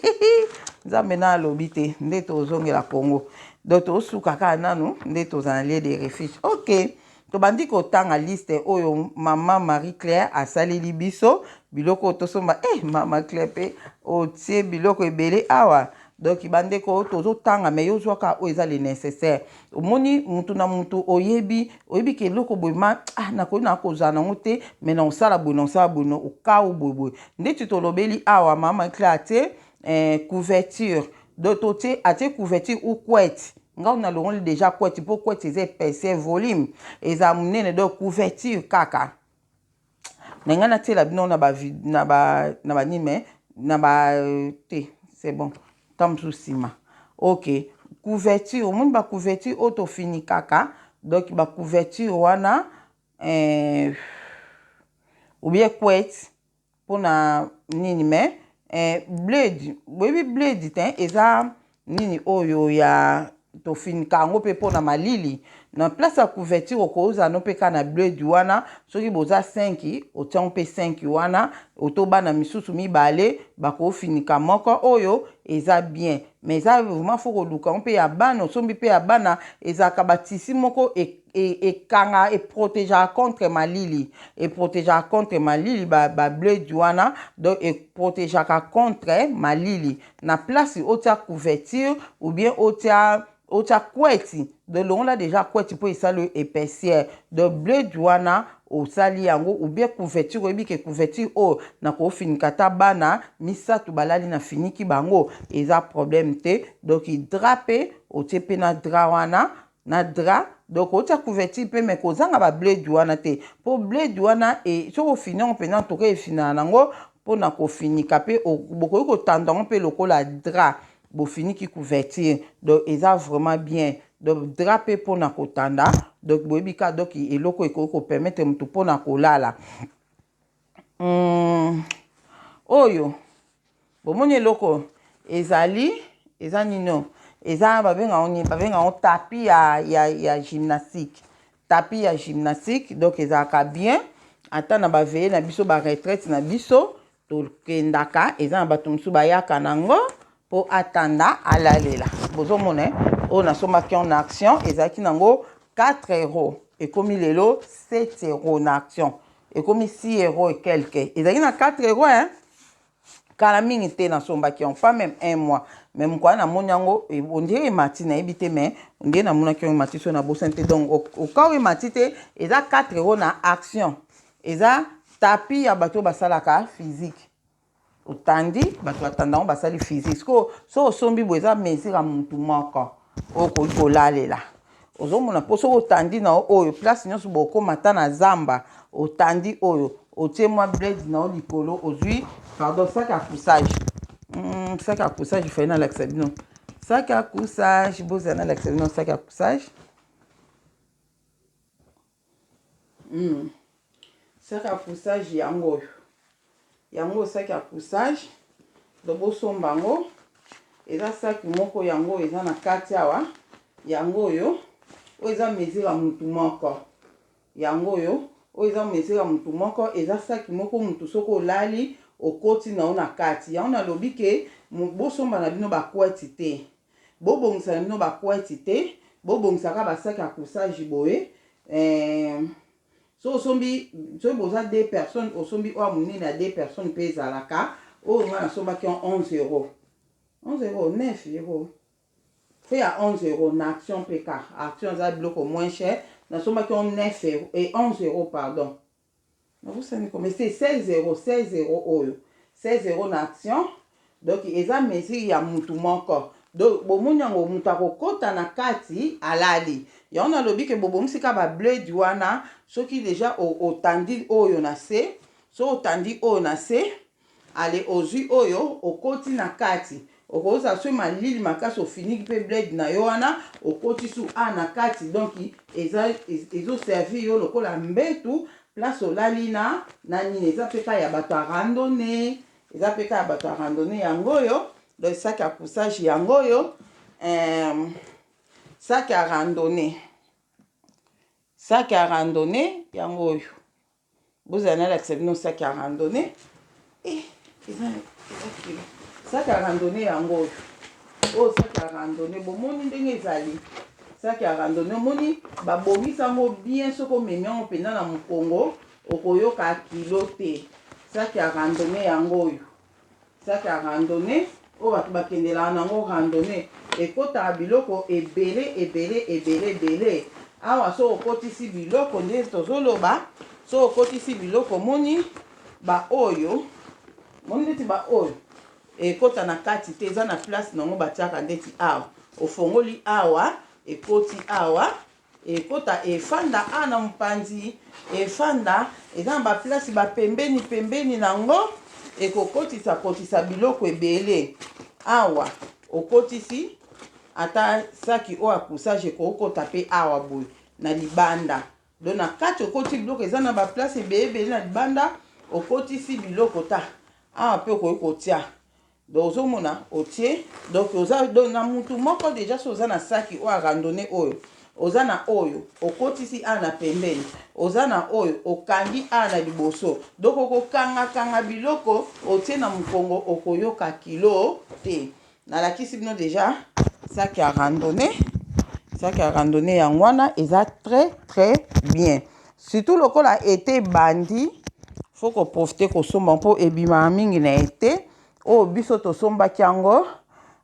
Nzambe na alobi te nde tozongela Congo. Donc tosuka kaka nanu nde tozala na lieu de refuge. Ok, tobandi kotanga liste oyo mama Marie Claire asaleli biso, biloko oyo tosomba. Mama Claire mpe otie biloko ebele awa. Donc bandeko, tozotanga, mais yo ozwaka oyo eza le nécessaire. Omoni, mutu na mutu oyebi, oyebi ke eloko boye ma, ah, nakoki na kozala nango te, mais na kosala boye, na kosala boye, okau boye boye. Ndeti tolobeli awa, mama Claire atie couverture. Donc totie, atie couverture ou couette. Ngai nalongoli déjà couette, mpo couette eza épaisseur, volume eza monene. Donc couverture kaka na ngai natiela bino na banini, mais na ba te, c'est bon, ntango mosusu nsima. Ok, couverture, omoni bacouverture oyo tofinikaka. Donc bacouverture wana ou bien couette mpona nini. Mais plaid, boyebi plaid te, eza nini oyo ya tofinika yango mpe mpona malili. Na place ya couverture, okozala no mpe kaka na plaid wana. Soki boza 5, otiango mpe 5 wana, oto bana misusu mibale bakofinika moko oyo eza bien. Mais eza vraiment faut koluka ngo mpe ya bana, osombi mpe ya bana, ezalaka batissu moko ekanga, eprotégeaka contre malili, eprotégeaka contre malili. Baplaid wana, donc eprotégeaka contre malili. Na place otia couverture ou bien otia couette, donc longola déjà couette mpo esali épaisseur. Donc plaid wana osali yango, ou bien couverture, oyebi ke couverture oyo nakofinika ata bana misato balali, na finiki bango, eza problème te. Donc drap mpe otie mpe na drap wana, na drap. Donc otia couverture mpe, mais kozanga baplaid wana te, mpo plaid wana soki ofini yango mpenza, ntoka efinaka nango mpona kofinika mpe, bokoki kotanda yango mpe lokola drap, bofiniki couverture. Donc eza vraiment bien. Donc drap mpe mpona kotanda. Donc boyebi kaka, donc eloko ekoki kopermettre motu mpona kolala. Oyo bomoni, eloko ezali, eza nini? Eza, babenga nini? Babenga yango tapis ya gymnastique, tapis ya gymnastique. Donc ezalaka bien ata na baveillées na biso, baretraite na biso tokendaka, eza na bato mosusu bayaka nango mpo atanda alalela. Bozomona, oyo nasombaki en action, ezalaki nango 4 euro, ekomi lelo 7 euro na action, ekomi 6 euro et quelque. Ezalaki na 4 euro, hein? Kala mingi te nasombaki yango, pas même un mois. Mais mokolo namoni yango, on dirait emati, nayebi te, mais on dirait namonaki yango emati, so nabosani te. Donc oka oyo emati te, eza 4 euro na action. Eza tapis ya bato oyo basalaka physique. Otandi, bato batanda yango basali physique. Sikoyo soki osombi boye eza mesure ya mutu moko oyo okoki kolalela. Ozomona mpo soki otandi na yo oyo place nyonso bokoma ata na zamba otandi oyo otie mwa blade na yo likolo ozwi pardon sac ya coussage. Sac ya coussage fai nalakisa bino sac ya coussage, bozala nalakisa bino sac ya coussage. Sac ya coussage yango oyo, yango oyo sac ya coussage, donc bosomba yango. Eza sac moko yango oyo eza na kati awa, yango oyo, oyo eza mesure ya mutu moko, yango oyo, oyo eza mesure ya mutu moko. Eza sac moko mutu soki olali okoti na yo na kati. Yango nalobi ke bosomba na bino ba couette te, bobongisa na bino ba couette te, bobongisa kaka ba sac ya coussage boye. Soki osombi, soki boza deux personnes, osombi oyo ya monene ya deux personnes mpe ezalaka. Oyo ngai nasombaki yango 11 euros, 11 euros, 9 euros fe ya 11 euros na Action mpe ka Action eza biloko moins cher. Nasombaki yango 9 euros et 11 euros, pardon, nabosani ko, mais c'est 16 euros, 16 euros oyo, 16 euros na Action. Donc eza mesure ya mutu moko, donc bomoni yango mutu akokota na kati alali. Yango nalobi ke bobongisi kaka ba blade wana. Soki deja otandi oyo na se, soki otandi oyo na se, ale ozwi oyo okoti na kati, okozala soki malili makasi ofiniki mpe blade na yo wana okoti su a na kati. Donc eza ezoservir yo lokola mbetu place olali na nini. Eza mpe kaka ya bato ya randonnée, eza mpe kaka ya bato ya randonnée yango oyo. Donc sac ya coussage yango oyo, sac ya randonnée, sac ya randonnée yango oyo. Bozala nalakisa bino sac ya randonnée. Eza kilo. Sac ya randonnée yango oyo, oyo sac ya randonnée. Bomoni ndenge ezali sac ya randonnée, omoni babongisi yango bien. Soki omemi yango mpenza na mokongo okoyoka kilo te. Sac ya randonnée yango oyo, sac ya randonnée oyo bato bakendelaka nango randonnée, ekotaka biloko ebele ebele ebele ebele awa. Soki okotisi biloko, nde tozoloba, soki okotisi biloko, omoni baoyo, moni neti baoyo ekota na kati te, eza na place nango batiaka ndeti awa, ofongoli awa, ekoti awa, ekota efanda awa na mopanzi, efanda eza na baplace bapembeni pembeni nango, ekokotisa kotisa biloko ebele awa. Okotisi ata saki oyo ya coussage, ekokota mpe awa boye na libanda. Donc na kati okoti biloko, eza na baplace ebele ebele na libanda, okotisi biloko ta awa mpe okoki kotia. Donc ozomona otie, donc oza donc na mutu moko déjà. So oza na saki oyo ya randonnée oyo, oza na oyo okotisi awa na pembeni, oza na oyo okangi awa na liboso, donc okokangakanga biloko otie na mokongo, okoyoka kilo te. Nalakisi bino déjà sac ya randonnée. Sac ya randonnée yango wana, eza très très bien, surtout lokola été ebandi, faut koprofiter kosomba mpo ebimaka mingi na été. Oyo biso tosombaki yango,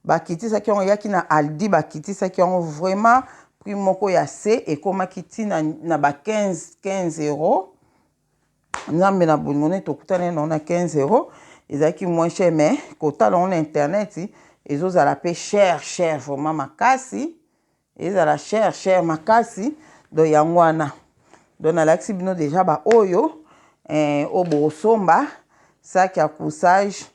bakitisaki yango, eyaki na Aldi, bakitisaki yango vraiment prix moko ya se, ekomaki ntina na ba 15 euro. Nzambe na bolingo nde tokutani nango na 15 euro, ezalaki moins cher. Mais kotala yango na internet ezozala mpe cher cher vraiment makasi, ezala cher cher makasi. Donc yango wana, donc nalakisi bino déjà baoyo oyo bokosomba: sac ya coussage,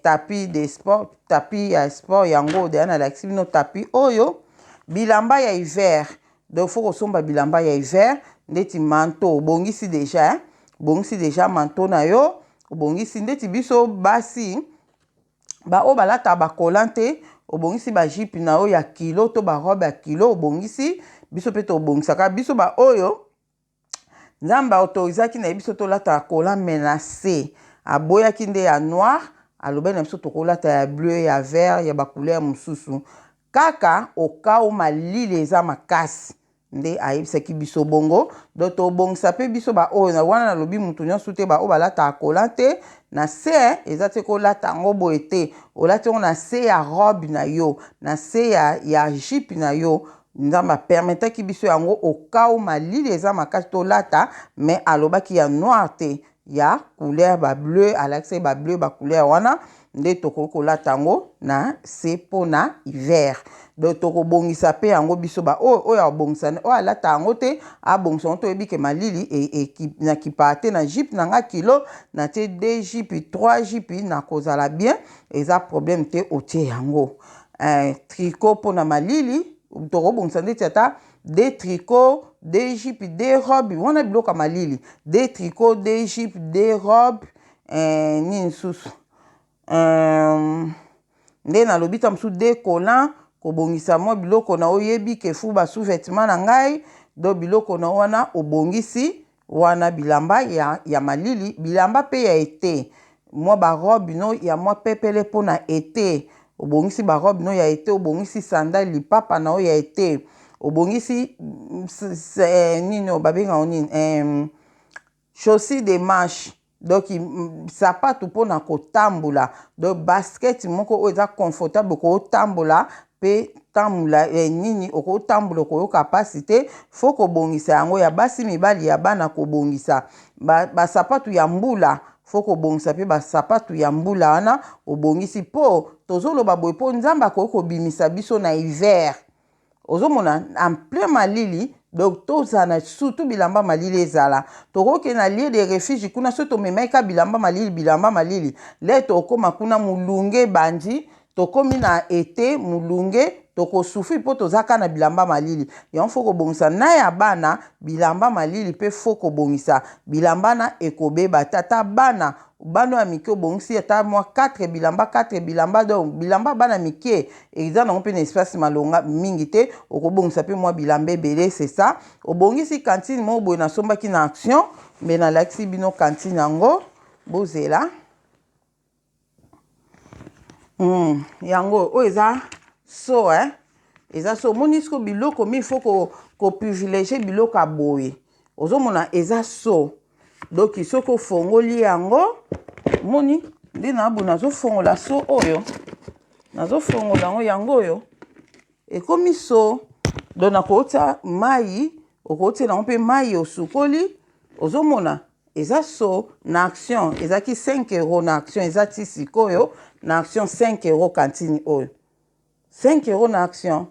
tapis de sport, tapis ya sport yango deya nalakisi bino tapis oyo, bilamba ya hiver. Donc faut kosomba bilamba ya hiver ndeti manteau, obongisi déjà, eh? Obongisi déjà manteau na yo, obongisi ndeti biso basi baoyo balataka bacollant te, obongisi bajupe na yo ya kilo to barobe ya kilo, obongisi. Biso mpe tobongisaka, biso baoyo Nzambe autorisaki na ye biso tolataka collant, mais na se aboyaki nde ya noir, alobaki na biso tokolata ya bleu, ya vert, ya bacouleur mosusu kaka okau malili eza makasi, nde ayebisaki biso bongo. Donc tobongisa mpe biso baoyo wana. Nalobi motu nyonso te, baoyo balataka collant te na se, eza te kolata yango boye te, olati yango na se ya robe na yo, na se ya jupe na yo. Nzambe apermetaki biso yango okau malili eza makasi tolata, mais alobaki ya noir te. ya couleur ba bleu, alakisaki ba bleu ba couleur wana nde tokoki kolata yango na se mpo na hiver. Donc tokobongisa mpe yango biso ba oyo, oyo abongisa oyo alata yango te abongisa yango. Toyebi ke malili e, e, na kipaa te na jupe na nga kilo natie 2 jupe 3 jupe nakozala bien, eza problème te. Otie yango tricot mpo na malili, tokobongisa ndeti ata deux tricots, deux jupes, deux robes wana, biloko ya malili, deux tricots, deux jupes, deux robes. Nini susu? Nde nalobi ta mosusu deux collants, kobongisa mwa biloko na oyebi ke fu ba sous-vêtement na ngai. Donc biloko na wana obongisi wana, bilamba ya malili, bilamba mpe ya été, mwa barobe no ya mwa pepele mpona été, obongisi barobe no ya été, obongisi sandale lipapa na oyo ya été, obongisi nini oyo babengaka nini, chaussure de marche, donc sapatu mpona kotambola, donc basket moko oyo eza confortable, okotambola mpe tambola nini, okotambola okoyoka mpasi te. Fo kobongisa yango ya basi, mibali, ya bana, kobongisa basapatu ba ya mbula. Fo kobongisa mpe basapatu ya mbula wana obongisi, mpo tozoloba boye mpo Nzambe akoki kobimisa biso na hiver, ozomona en plein malili. Donc tozala na surtout bilamba malili ezala. Tokokende na lieu de refuge kuna, soki tomemaki ka bilamba malili, bilamba malili le, tokóma kuna molunge ebandi, tokómi na été molunge, tokosouffrir mpo toza kaka na bilamba malili. Yango fo kobongisa na ya bana bilamba malili, mpe fo kobongisa bilamba na ekobeba te. Ata bana, bana ya mike, obongisi ata mwa 4 bilamba, 4 bilamba. Donc bilamba bana mike eza nango mpe na espace malonga mingi te, okobongisa mpe mwa bilamba ebele, c'est ça. Obongisi cantine moko boye nasombaki na Action, mbe nalakisi bino cantine yango, bozela. Yango oyo eza so, eza so. Omoni siko biloko mi faut koprivilégier ko biloko ya boye. Ozomona eza so, donc soki ofongoli yango, moni nde na boye, nazofongola so oyo, nazofongola yango, yango oyo ekomi so. Donc nakotia mai, okotiela yango mpe mai, osukoli. Ozomona eza so na Action, ezalaki 5 € na Action, eza ti sikoyo na Action 5 € cantine oyo, 5 € na Action.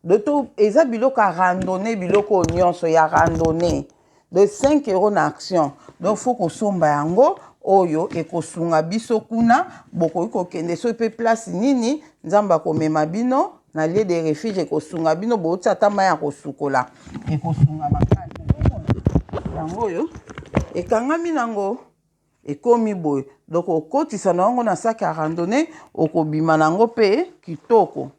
Donc to eza biloko ya randonnée, biloko nyonso ya randonnée de 5 € na Action. Donc fo kosomba yango oyo ekosunga biso kuna. Bokoki kokende soki mpe place nini, Nzambe akomema bino na lieu de refuge, ekosunga bino, bouti ata mai ya kosukola, ekosunga makasi. Yango oyo ekangami nango, ekomi boye. Donc okotisa na yango na sac ya randonnée, okobima nango mpe kitoko.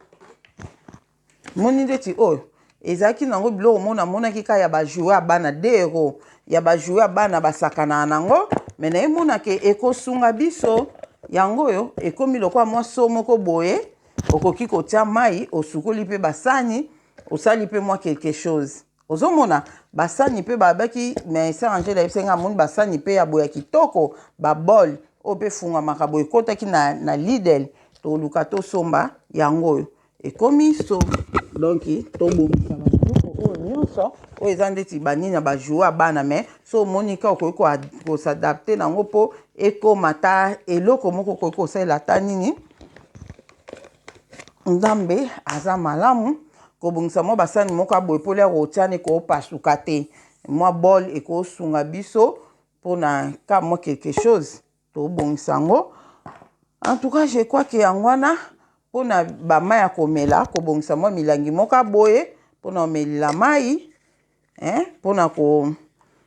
Moni ndeti oyo ezalaki nango biloko mona amonaki kaka ya bajouets ya bana, 2 € ya bajouets ya bana basakanaka nango, me nayemonake ekosunga biso. Yango oyo ekomi lokola mwa so moko boye, okoki kotia mai, osukoli mpe basani, osali mpe mwa quelque chose. Ozomona basani mpe babaki, mais sœur Angele ayebisi nga amoni basani mpe ya boye ya kitoko, babol oyo mpe efungamaka boye, ekɔtaki na Lidl. Toluka tosomba yango oyo ekomi so. Donc tobongisa babiloko oyo nyonso oyo eza ndeti banini ya bajouets ya bana, mais so omoni ka okoki kos'adapter nango mpo ekóma ta eloko moko okoki kosalela ata nini. Nzambe aza malamu. Kobongisa mwa basani moko ya boye mpo lere otiani koopasuka te, mwa bol ekosunga biso mpona ka mwa quelque chose. Tobongisa yango. En tout cas, je crois ke yango wana mpona bamai ya komela, kobongisa mwa milangi moko ya boye mpona komelela mai, mpona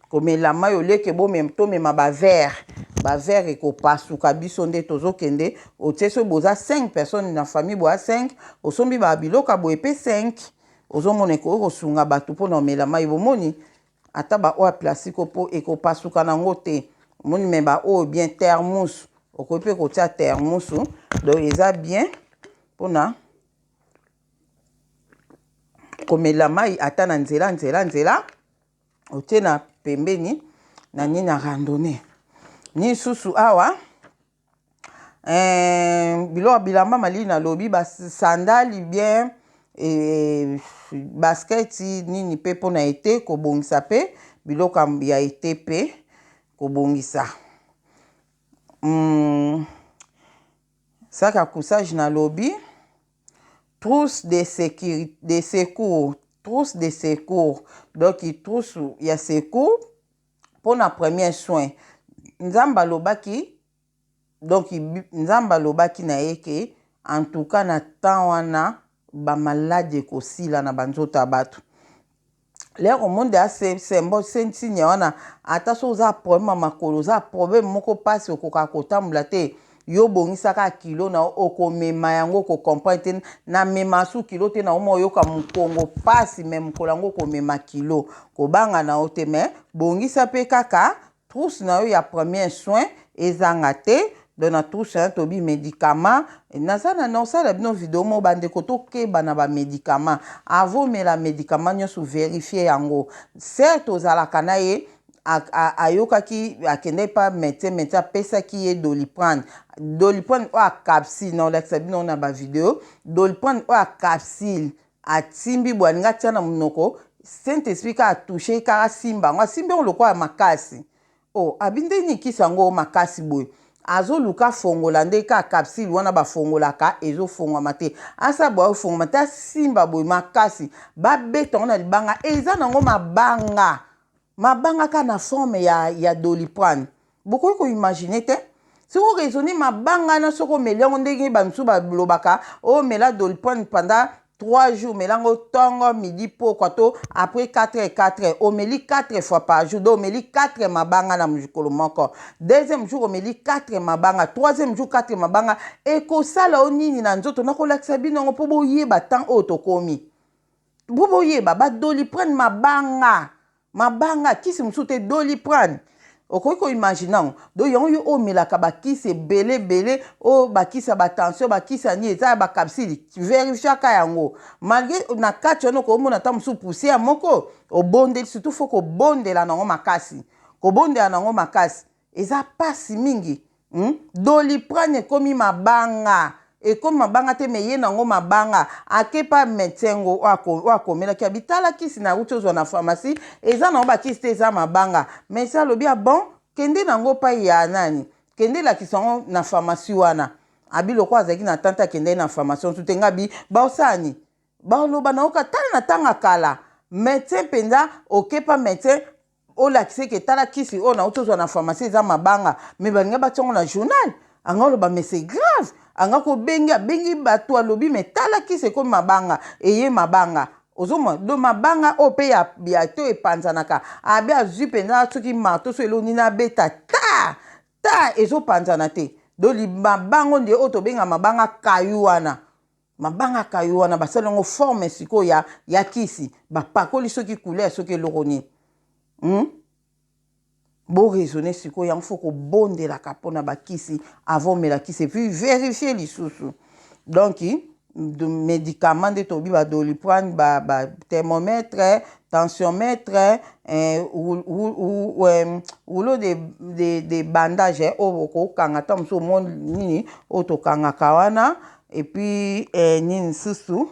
komela mai oleke tomema baverre, baverre ekopasuka biso nde tozokende. Otie soki boza 5 personnes na famille, boya 5, osombi babiloko ya boye mpe 5. Ozomona ekoki kosunga bato mpona komela mai. Bomoni ata baoyo ya plastique mpo ekopasuka nango te, omoni. Me baoyo bien, thermos, okoki mpe kotia thermos. Donc eza bien mpona komela mai ata na nzela nzela nzela, otie na pembeni na nini na randonnée. Nini susu awa? Biloko bilamba malili nalobi, basandali bien, basket nini mpe mpona été, kobongisa mpe biloko ya été mpe kobongisa. Sac ya couchage nalobi, trousse de sécurité, de secours, trousse de secours, donc trousse ya secours mpona premier soin. Nzambe alobaki, donc Nzambe alobaki na ye ke en tout cas na temps wana bamaladi ekosila na banzoto ya bato. Lere omonde asembo signe wana, ata so oza problème ya makolo, oza problème moko mpasi, okoka kotambola te, yo bongisaka kilo na yo, okomema yango, okocomprendre te. Namema su kilo te, na oma oyoka mokongo mpasi, me mokolo yango okomema kilo, kobanga na yo te. Me bongisa mpe kaka trousse na yo ya premier soin, ezanga te. Donc na trousse wana tobi médicament. Naza na osala bino video moko, bandeko, tokeba na bamédicament. Avant omela médicament nyonso, vérifie yango. Certes ozalaka na ye, ayokaki, akendaki pa médecin, médecin apesaki ye Doliprane. Doliprane oyo acapsule, na olakisa bino na bavideo. Doliprane oyo acapsule, atimbi boye, alingi atia na monoko, Saint Esprit kaka atouche, kaka asimba yango, asimbi yango lokola makasi. O abi nde nini kisi yango makasi boye? Azoluka fongola nde kaka capsule wana bafongolaka, ezofongwama te. Asa boye, afongwama te, asimba boye makasi, babeta yango na libanga, eza nango mabanga, mabanga kaka na forme ya Doliprane. Bokoki koimagine te soki oraisonne mabanga wana, soki omeli yango ndenge bamisusu balobaka, omela Doliprane pendant 3 jours, omeli yango ntongo, midi, pokwa, to après 4 heures, 4 heures, omeli 4 fois par jour. Donc omeli 4 mabanga na mokolo moko, deuxième jour omeli 4 mabanga, troisième jour 4 mabanga, ekosala o nini na nzoto? Nakolakisa bino yango mpo boyeba temps oyo tokomi, mpo boyeba baDoliprane, mabanga, mabanga, kisi mosusu te, Doliprane. Okoki koimagine yango. Donc yango yo omelaka bakisi ebele ebele, oyo bakisi ya batension, bakisi ya nini, eza ya bacapsule, vérifiaka yango. Malgré na kati wana okomona ata mosusu poussière moko, obondeli. Surtout faut kobondela nango makasi, kobondela nango makasi, eza mpasi mingi. Doliprane ekomi mabanga, ekomi mabanga te, me ye nango mabanga. Akepa médecin ngo oyo akomelaki, abi: "Tala kisi na uti ozwa na pharmacie, eza nango bakisi te, eza mabanga." Médecin alobi: "Ah bon, kende nango pai ya nani, kende elakisa yango na pharmacie wana." Abi lokola azalaki na tante, akendeki na pharmacie mosusu te. Nga bi baosani baloba nayoka, tala na ntanga kala, médecin mpenza, okepa médecin, olakisa eke: "Tala kisi oyo nauti ozwa na pharmacie, eza mabanga." Me balinga batia yango na journal, anga oloba: "Mais c'est grave." Anga kobengi, abengi bato, alobi: "Me tala kisi ekomi mabanga, eye mabanga." Ozomona do mabanga oyo mpe ya to epanzanaka. Abe azwi mpenza soki marteau, so eloko nini, abeta ta ta, ezopanzana te. Do mabanga nde oyo tobenga mabanga kayu wana, mabanga kayu wana basali yango forme sikoyo ya kisi, bapakoli soki couleur, soki eloko nini. Boraisonne sikoyo yango. Faut kobondelaka mpona bakisi avant omela kisi, et puis vérifie lisusu. Donc médicament nde tobi, baDoliprane, bathermomètre, ba tensiomètre, eh, rouleau de bandage oyo okokanga ata mosusu omoni nini oyo tokangaka wana. Et puis eh, nini lisusu?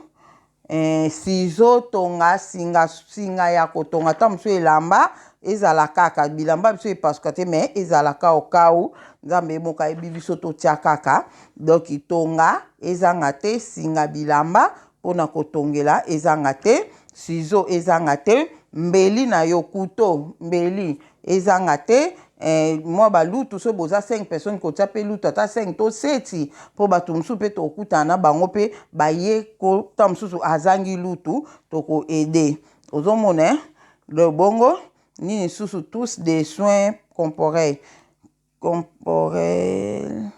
Ciseau, tonga, singa, singa ya kotonga ata mosusu elamba. Ezala kaka bilamba biso epasuka te, me ezalaka okau Nzambe moko ayebi biso, totia kaka. Donc tonga ezanga te, singa bilamba mpona kotongela ezanga te, ciseau ezanga te, mbeli na yo, couteau, mbeli ezanga te. Mwa balutu, so boza 5 personnes, kotia mpe lutu ata 5 to 7, mpo bato mosusu mpe tokutana na bango mpe baye kota, mosusu azangi lutu, tokoaider. Ozomona le bongo. Nini lisusu? Tous des soins corporels, corporel,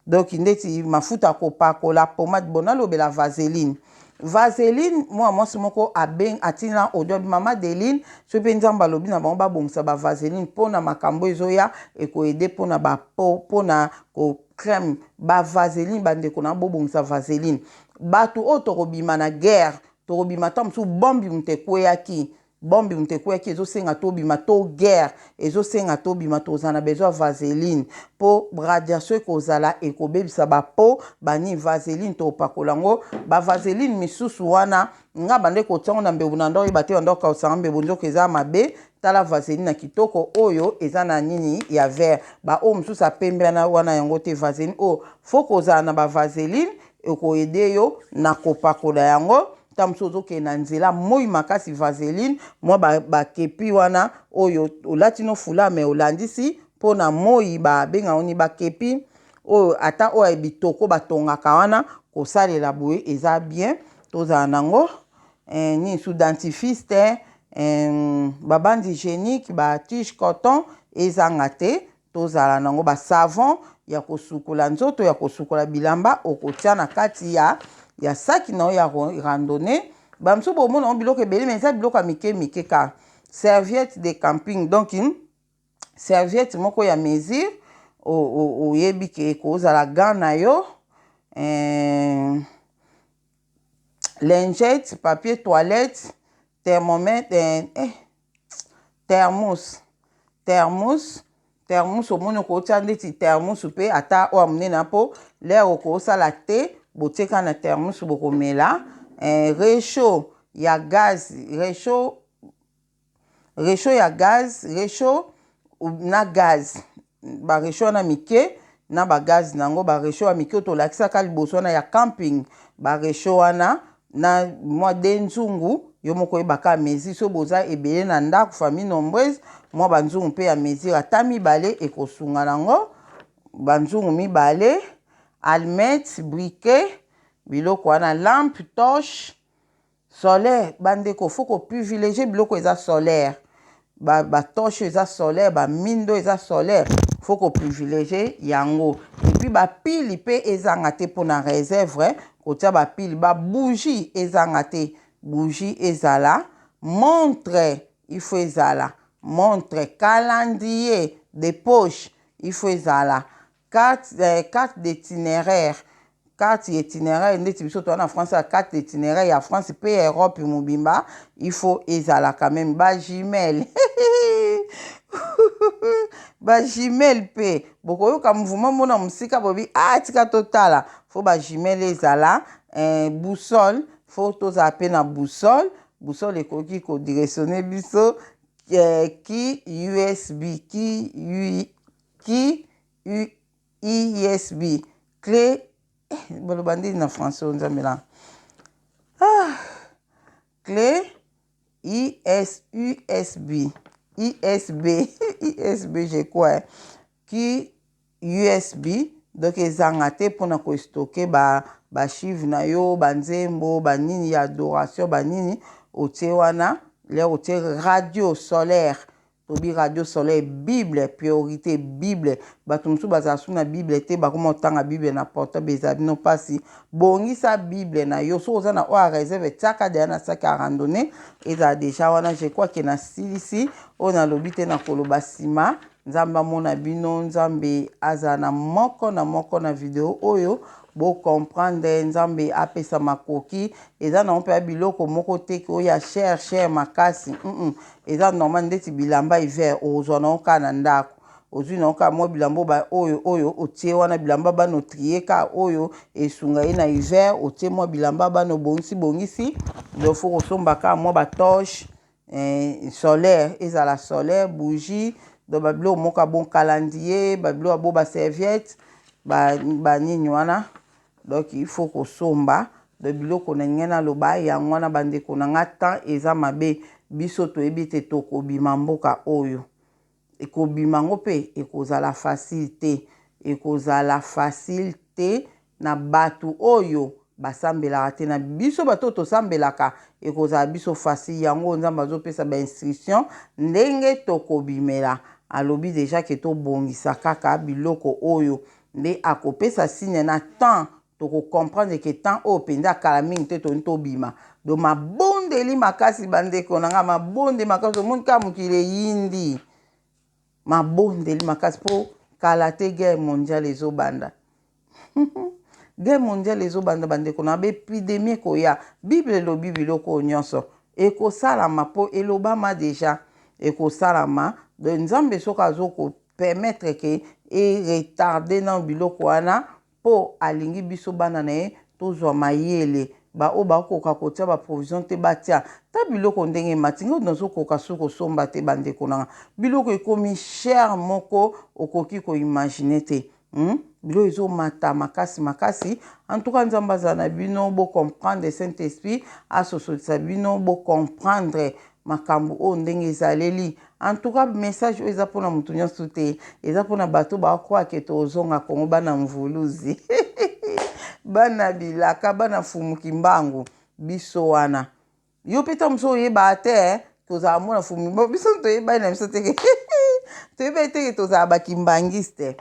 donc ndeti mafuta ya kopakola, pomade. Bon, nalobela vaseline. Vaseline, mwana mwasi moko abeng atina audio: "Mama Deline, soki mpe Nzambe alobi na bango babongisa bavaseline mpona makambo ezoya, ekoaider mpona bapeau, mpona kocrème bavaseline." Bandeko na, bobongisa vaseline. Bato oyo tokobima na guerre, tokobima ta mosusu bombi moto ekweyaki. Bombe moto ekweyaki ezosenga tobima to guerre ezosenga tobima, tozala na besoin ya vaseline mpo radiation ekozala ekobebisa ba peau bani. Vaseline topakola yango, ba vaseline misusu wana nga bande kotia yango na mbebu na ndo oyeba te, banda okausanga mbebu nzoka eza mabe. Tala vaseline na kitoko oyo eza na nini ya vert, baoyo mosusu ya pembe wana yango te. Vaseline oyo faut kozala na ba vaseline ekoaider yo na kopakola yango ntango mosusu ozokende na nzela moi makasi. Vaseline, mwa bakepi ba wana oyo olati no foulard me olandisi mpo na moi, babenga ni bakepi oyo, ata oyo ya bitoko batongaka wana, kosalela boye eza bien. Tozala nango nini su, dentifrice, ba bande hygiénique, ba tige coton ezanga te. Tozala nango ba savon ya kosukola nzoto, ya kosukola bilamba, okotia na kati ya saki na yo ya randonnée. Bamosusu bomona yango biloko ebele, mais eza biloko ya mike mike kaka. Serviette de camping, donc serviette moko ya mesure oyebi ke ekozala, gant na yo, lingette, papier toilette, thermomètre, thermos, thermos, thermos. Omoni, okotia ndeti thermos mpe ata oyo ya monene mpo lere okosala te, botieka na thermos bokomela. Réchaud ya gaz, réchaud, réchaud ya gaz, réchaud na gaz, ba réchaud wana mike na ba gaz nango, ba réchaud ya mike oyo tolakisaka liboso wana ya camping, ba réchaud wana na mwa de nzungu. Yo moko oyebaka mesure, so boza ebele na ndako, famille nombreuse, mwa banzungu mpe ya mesure ata mibale ekosunga nango, banzungu mibale, allumette, briquet, biloko wana, lampe torche solaire. Bandeko, faut koprivilégier biloko eza solaire, ba torche eza solaire, bamindo eza solaire, faut koprivilégier yango. Et puis ba pile mpe ezanga te mpona réserve, kotia ba pile. Ba bougie ezanga te, bougie ezala. Montre, il faut ezala montre. Calendrier de poche, il faut ezala. Carte d'itinéraire, carte itinéraire ndeti biso toza na France ya carte itinéraire ya France mpe ya Europe mobimba, il faut ezala quand même. Ba jumelle, ba jumelle mpe bokoyoka mouvement mona mosika, bobi ah, tika totala, faut ba jumelle ezala. Boussole, faut tozala mpe na boussole. Boussole ekoki kodirectionner biso. Ki USB, ki U, ki U, USB, clé, baloba ndeni na français oyo, Nzambe na ah, clé IS, USB, ISB, ISB je crois, ki USB. Donc ezanga te mpona kostocker ba archive na yo, banzembo, banini ya adoration, banini otie wana lere otie. Radio solaire, tobi radio solaire. Bible, priorité Bible. Bato mosusu bazala su na Bible te, bakoma kotanga Bible na portable, ezala bino mpasi. Bongisa Bible na yo, soki oza na oyo ya réserve, tiaka deya na saki ya randonnée, ezala déjà wana. Je crois ke nasilisi oyo nalobi te na koloba nsima. Nzambe amona bino, Nzambe azala na moko na moko na video oyo bocomprendre. Nzambe apesa makoki. Eza nango mpe ya biloko moko te ke oyo ya cher cher makasi. Eza normal, ndeti bilamba hiver ozwa nango kaka na ndako, ozwi nango kaka mwa bilamba oyo oyo otie wana, bilamba bana otrier kaka oyo esunga ye na hiver, otie mwa bilamba bana obongisi bongisi. Donc faut kosomba kaka mwa ba torche solaire, ezala solaire, bougie, donc babiloko moko ya bon, calendrier, babiloko ya bo, ba serviette, banini wana. Donc il faut kosomba. Donc biloko na ngai naloba yango wana, bandeko na nga. Temps eza mabe, biso toyebi ete tokobima mboka oyo, ekobima yango mpe ekozala facile te, ekozala facile te na bato oyo basambelaka te. Na biso bato oyo tosambelaka, ekozala biso facile. Yango Nzambe azopesa ba instruction ndenge tokobimela. Alobi déjà ke tobongisa kaka biloko oyo nde akopesa signe na temps, tokocomprendre ke temps oyo mpenza kala mingi te toni tobima. Donc mabondeli makasi, bandeko na nga, mabondeli makasi. Omoni kaka mokili eyindi, mabondeli makasi mpo kala te guerre mondiale ezobanda, guerre mondiale ezobanda, bandeko na ba, épidémie ekoya. Bible elobi biloko oyo nyonso. Ekosalama po elobama dejà ekosalama donc nzambe soki azo ko permettre ke e retarder nanu biloko wana po alingi biso bana na ye tozwa mayele ba oyo bakoka kotia ba provision te batia ta biloko ndenge emati ngai nazokoka su kosomba te bandeko nanga biloko ekomi cher moko okoki ko imaginer te Hum biloko ezo mata makasi makasi en tout cas nzambe azala na bino bo comprendre saint esprit asosolisa bino bo comprendre makambo oyo ndenge ezaleli en tout cas message oyo eza mpona moto nyonso te eza mpona bato bakroa ke tozonga kongo bana mvuluzi bana bilaka bana fumu kimbangu biso wana Yo pe tango mosusu oyebaka te eh, tozala mwana fumi bon biso toyebani na biso te ke toyebani te ke tozala ba kimbanguiste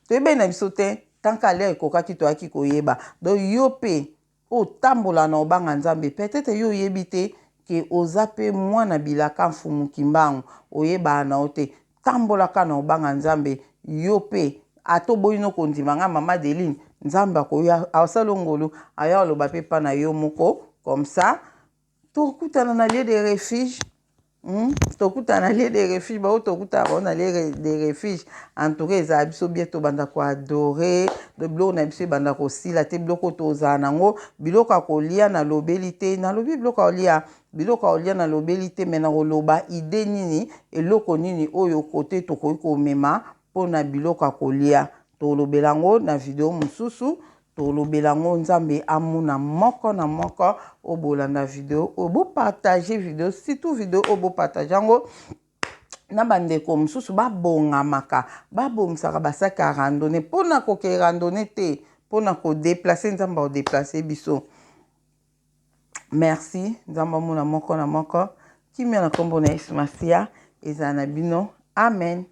toyebani na biso te tant que l'heure ekokaki toyaki koyeba donc yo pe otambola na obanga nzambe peut-être yo oyebi te ke oza pe mwana bilaka mfumu kimbangu oyebaka na yo te Tambola kaka na obanga nzambe yo pe ata oboyi no kondima nga mama Adeline nzambe akoya asala yo ngolu aya oloba pe epa na yo moko comme ça tokutana na lieu de refuge hmm? Tokutana na lieu de refuge bao tokutana bao na lieu de refuge. En tout cas ezala biso bien tobanda koadore biloko na biso ebanda kosila te biloko tozala nango biloko ya kolia nalobeli te nalobi biloko ya kolia Biloko ya kolia nalobeli te mais nakoloba idee nini eloko nini oyo cote tokoki komema pona biloko ya kolia tokolobela yango na video mosusu tokolobela yango nzambe amona moko na moko oyo bolanda video oyo bo partage video surtout video oyo bo partage yango na bandeko mosusu babongamaka babongisaka basaki ya randonne mpona kokee randonne te mpona kodeplace nzambe akodeplace biso. Merci nzambe amona moko na moko kimia na kombo na yesu masiya ezala na bino amen.